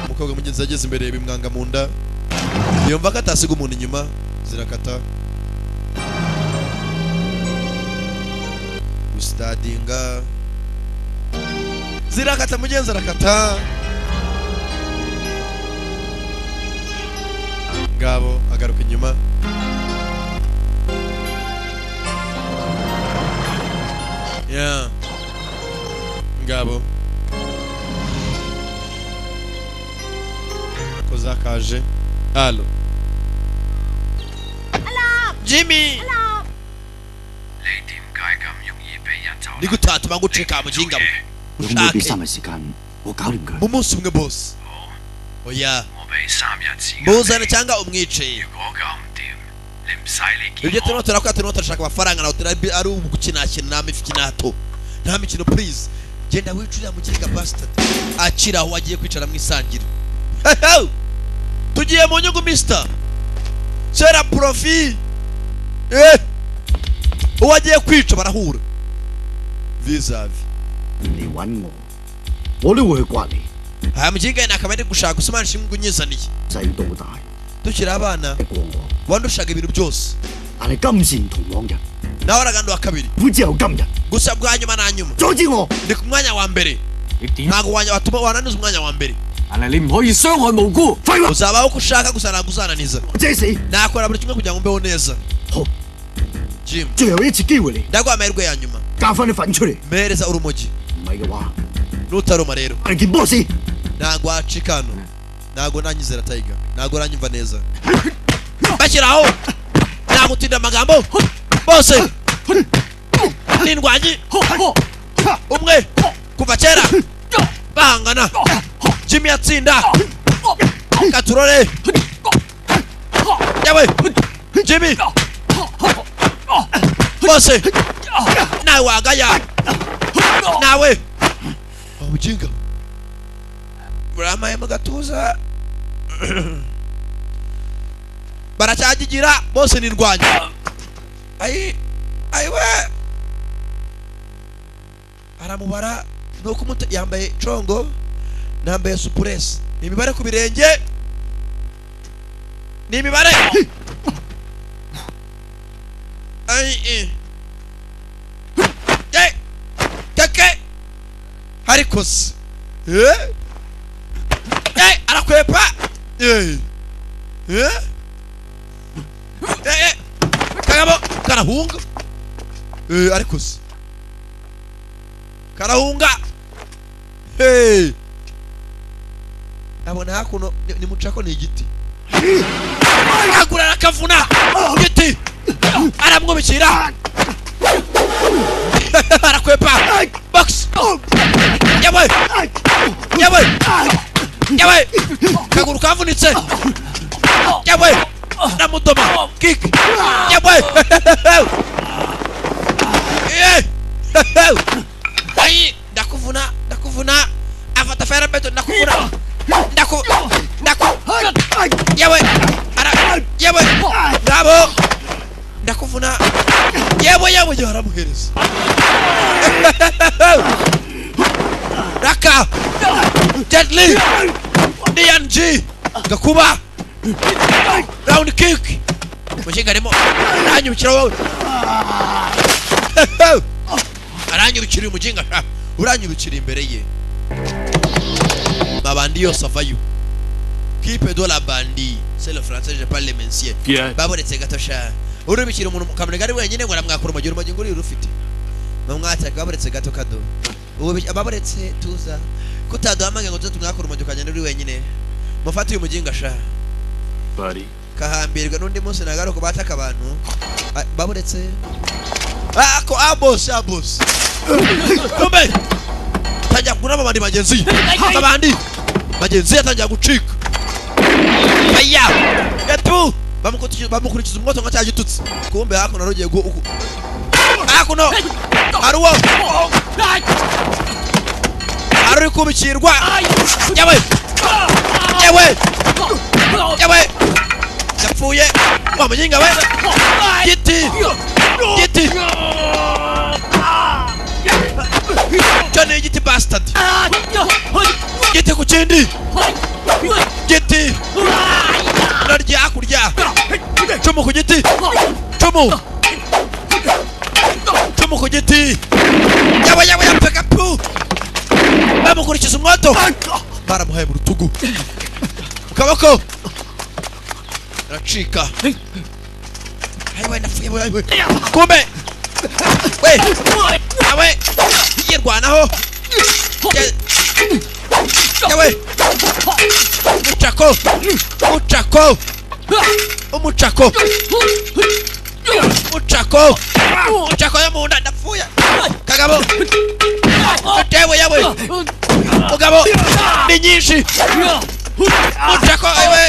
Umukobwa mugenzi yageze imbere bimwanga mu nda, yumva ko atasiga umuntu inyuma. Zirakata gusitadinga, zirakata mugenzi arakata. Ngabo agaruka inyuma. Yeah. Ngabo ko zakaje. Alo Jimmy, 你點解咁容易俾人走？ ni gute watuma ngucika mujinga? 有冇俾 Ushake 3日時間我搞掂佢？ mu munsi umwe boss. Oya, 我俾3日時間。 muzane cyangwa umwice. 如果搞唔掂，你唔使你見 Ibyo turimo turakora, turimo turashaka amafaranga, nawe turi ari ugukinakina nta mikinato, nta mikino. Please genda wicurira mu kinga bastard. Akira aho wagiye kwicara mu isangiro. Hehe! Tugiye mu nyungu mister sera profi. Eh, uwo agiye kwica barahura vis-a-vis. 你揾我，我都會去刮你。 Aya mukinga nakaba ndi gushaka usomana ishimwe unyizaniye. 細到大 Tukiri abana 一過我， wandushaga ibintu byose, 但係今時唔同往日， nahoraga ndi uwa kabiri, 苦之後今日， gusa bwa nyuma na nyuma 阻止我！ ndi ku mwanya wa mbere. 你點？ Ntabwo watuma wananiza umwanya wa mbere. 但係你唔可以傷害無辜。廢話， Uzabaho uko ushaka gusa ntabwo uzananiza. 我即死！ Nakora buri kimwe kugira ngo mbeho neza. 好， Jim, 最後一次機會你， ndaguha amahirwe ya nyuma, 交翻啲粉出嚟， mpereza urumogi. 唔係嘅話， Nutaruma rero 你見 boss。 ntabwo wacika hano. Ntabwo nanyizera Tiger, ntabwo uranyumva neza. Bashyiraho ntabwo utinda amagambo bose n'indwanyi umwe kuva kera bahangana. Jimmy atsinda katurore. Yawe Jimmy bose nawe wagaya nawe ubujinga muramaye mu gatuza baracyagigira bose nirwanya. Ayi ayiwe aramubara nuko yambaye congo, nambaye supuresi, ni imibare ku birenge, ni imibare. Ayi eh. Eh, keke ariko se eh eh arakwepa eh eh eh kagabo karahunga eh ariko se karahunga. Hey, abona hakuno ni mucako ni igiti, agura arakavuna igiti, aramwubikira arakwepa box. Yawe yawe yawe kaguru kavunitse. Baramudoma kick yewe. Ayi ndakuvuna ndakuvuna afata fera beto ndakuvuna ndaku ndaku yewe ara yewe bravo ndakuvuna yewe yewe aramuhereza Raka Jet Li DNG Gakuba round kick mushinga arimo aranyubikira wowe aranyubikira umujinga uranyubikira imbere ye mabandi yose avayo kipe de la bandi c'est le français je parle le monsieur baboretse gato sha urubikira umuntu kamurega ari wenyine ngo aramwakura umugiro umugiro uri rufite bamwataka baboretse gato kado ubu ababoretse tuza kutaduhamage ngo tuze tumwakura umugiro kanyana uri wenyine mufate uyu mujinga sha buddy kahambirwa n'undi munsi nagaruka bataka abantu baboretse ako abos abos kumbe tajya kunama abandi bagenzi abandi bagenzi atangira gucika aya etu bamukurikiza umwoto nka cyagitutsi kumbe hakuno rugiye hakuno haruwo ari kubikirwa yewe yewe yewe yapfuye wa mujinga we giti giti cyane igiti bastard giti ku kindi giti narya hakurya cumu ku giti cumu cumu ku giti yawe yawe yapeka pu bamukurikiza umwoto baramuhaye mu rutugu mu kaboko aracika ayiwe ndapfuye we kumbe we awe yirwanaho yawe mucako mucako umucako mucako mucako yo munda ndapfuye kagabo yewe yewe mugabo ni nyinshi mucako ayiwe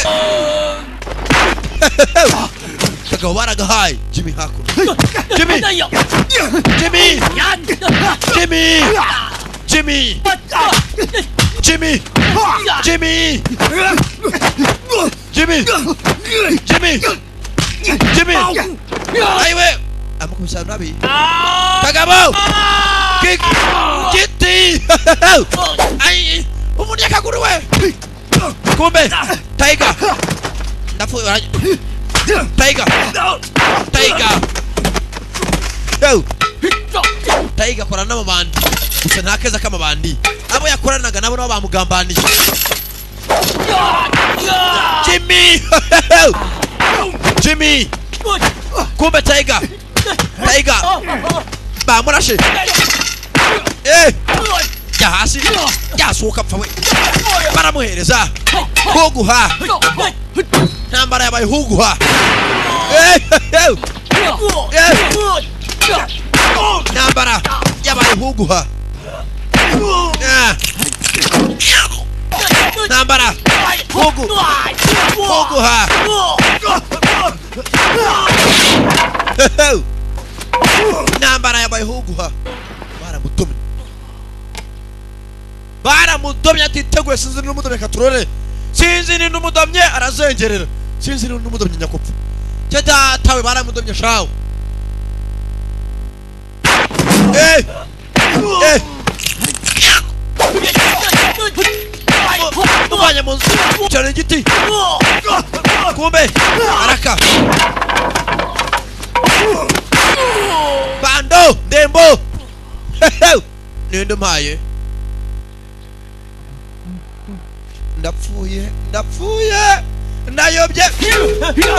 kagabo baragahaye Jimmy hakuno Jimmy Jimmy Jimmy Jimmy Jimmy Jimmy Jimmy Jimmy Jimmy ayiwe amukubisa nabi kagabo kick giti ayi umuntu yakaguru we kumbe Tiger ndapfuye Tiger Tiger yo Tiger akorana n'amabandi gusa nta keza k'amabandi abo yakoranaga nabo nabo bamugambaniye Jimmy Jimmy kumbe Tiger Tiger bamurashe eh jya hasi yasohoka apfa we baramuhereza huguha ntambara yabaye huguha ntambara yabaye huguha ntambara hugu huguha ntambara yabaye huguha baramutumye baramudomye atiteguye sinzi n'umudomye katurore sinzi n'umudomye arazengerera sinzi n'umudomye nyakupfa cyo datawe baramudomye shawo eh eh muvanye mu nzu cyane igiti kumbe araka bando ndembo ninde mpaye ndapfuye ndapfuye ndayobye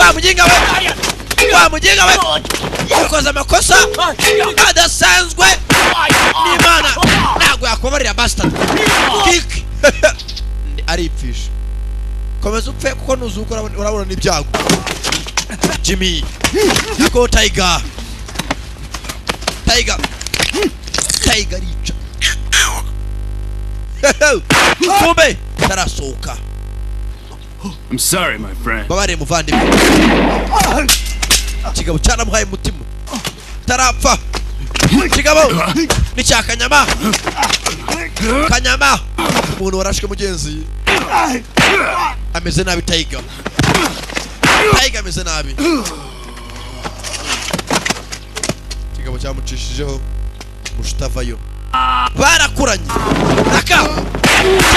wa mujinga we wa mujinga we ukoze amakosa adasanzwe n'Imana ntabwo yakubabarira bastard kick aripfisha komeza upfe kuko nuzuka urabona n'ibyago Jimmy go Tiger Tiger Tiger rica kumbe tarasohoka I'm sorry, my friend. Babare muvandimwe. Kigabo cyaramuhaye umutima. Tarapfa. Kigabo ni cya kanyama. Kanyama. Umuntu warashwe mugenzi. Ameze nabi Tiger. Tiger ameze nabi. Kigabo cyamucishijeho mushitavayo. Barakuranye. Naka.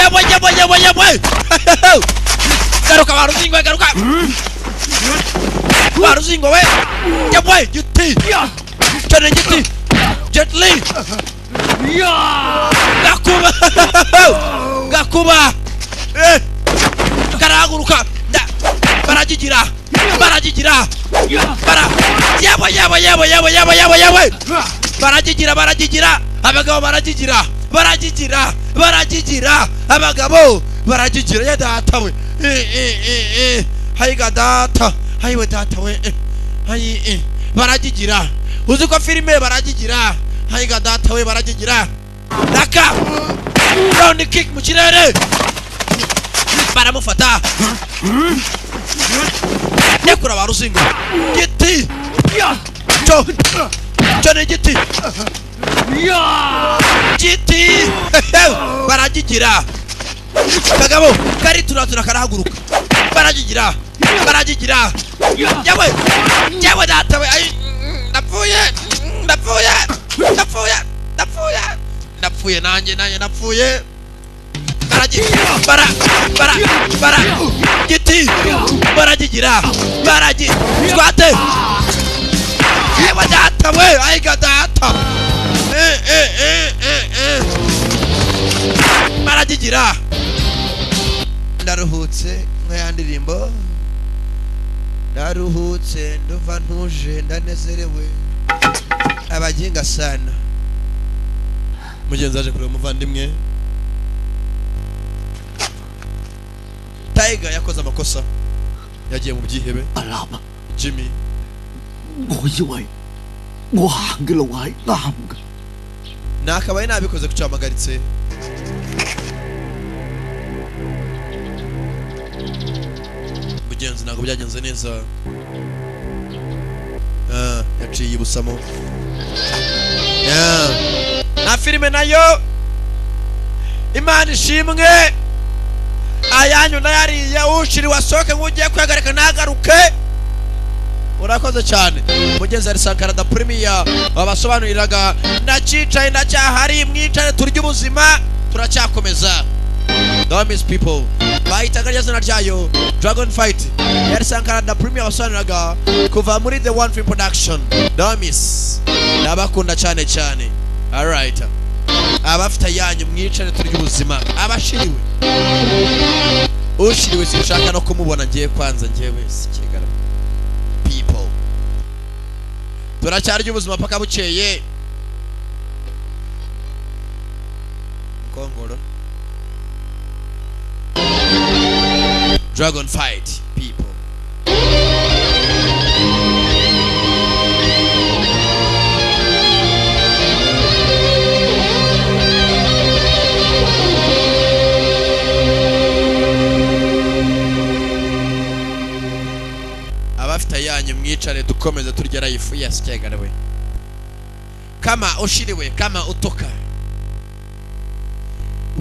Yabwe yabwe yabwe yabwe. Garuka baruzingwe garuka. Baruzingwe we. Yabwe giti. Cyane giti. Jet Li. Gakuba. Gakuba. Karahaguruka. Baragigira. Baragigira. Bara. Yabwe yabwe yabwe yabwe yabwe yabwe yabwe. Baragigira baragigira. Abagabo baragigira. Baragigira. Baragigira. Abagabo baragigira ya data we. Hayiga data. Hayiwe data we. Hayi baragigira. Uzi ko filime baragigira. Hayiga data we baragigira. Naka. Round kick mu kirere. Baramufata. Nekura baruzingo. Giti. Cyo. Cyo ni giti. Giti. Baragigira. Kagabo kari turatura karahaguruka. Baragigira. Baragigira. Yawe. Yawe data we. Ndapfuye. Ndapfuye. Ndapfuye. Ndapfuye. Ndapfuye nanjye nanjye ndapfuye. Baragigira. Bara bara bara. Giti. Baragigira. Baragi. Squate. Yawe data we. Ayiga data. Baragigira. Ndaruhutse nka ya ndirimbo. Ndaruhutse ndumva ntuje ndanezerewe. Abaginga sana. Mugenzi aje kureba umuvandimwe. Tiger yakoze amakosa. Yagiye mu byihebe. Jimmy. Nakabaye nabikoze kucamagaritse. Mugenzi ntabwo byagenze neza. Yaciye ibusamo. Na filime nayo Imana ishimwe. Ayanyu nayariye ushiri wasoke nk'ugiye kwihagarika nagaruke. Urakoze cyane. Mugenzi ari Sankara da Premier wabasobanuriraga. Ndacicaye ndacyahari mwicare turya ubuzima turacyakomeza. Dummies people bahitaga rya zina ryayo Dragon Fight. Yari Sankara da Premier wasobanuriraga kuva muri The One Film Production. Dummies nabakunda cyane cyane. Alright. Abafite yanyu mwicare turya ubuzima. Abashiriwe. Ushiriwe sinshaka no kumubona ngiye kwanza ngiye sikigara. People. Turacyarya ubuzima paka bukeye. Kongoro. Dragon Fight people. Abafite yanyu mwicare dukomeze turya life. Yes cyagarawe. Kama ushiriwe kama utoka.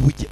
Ujye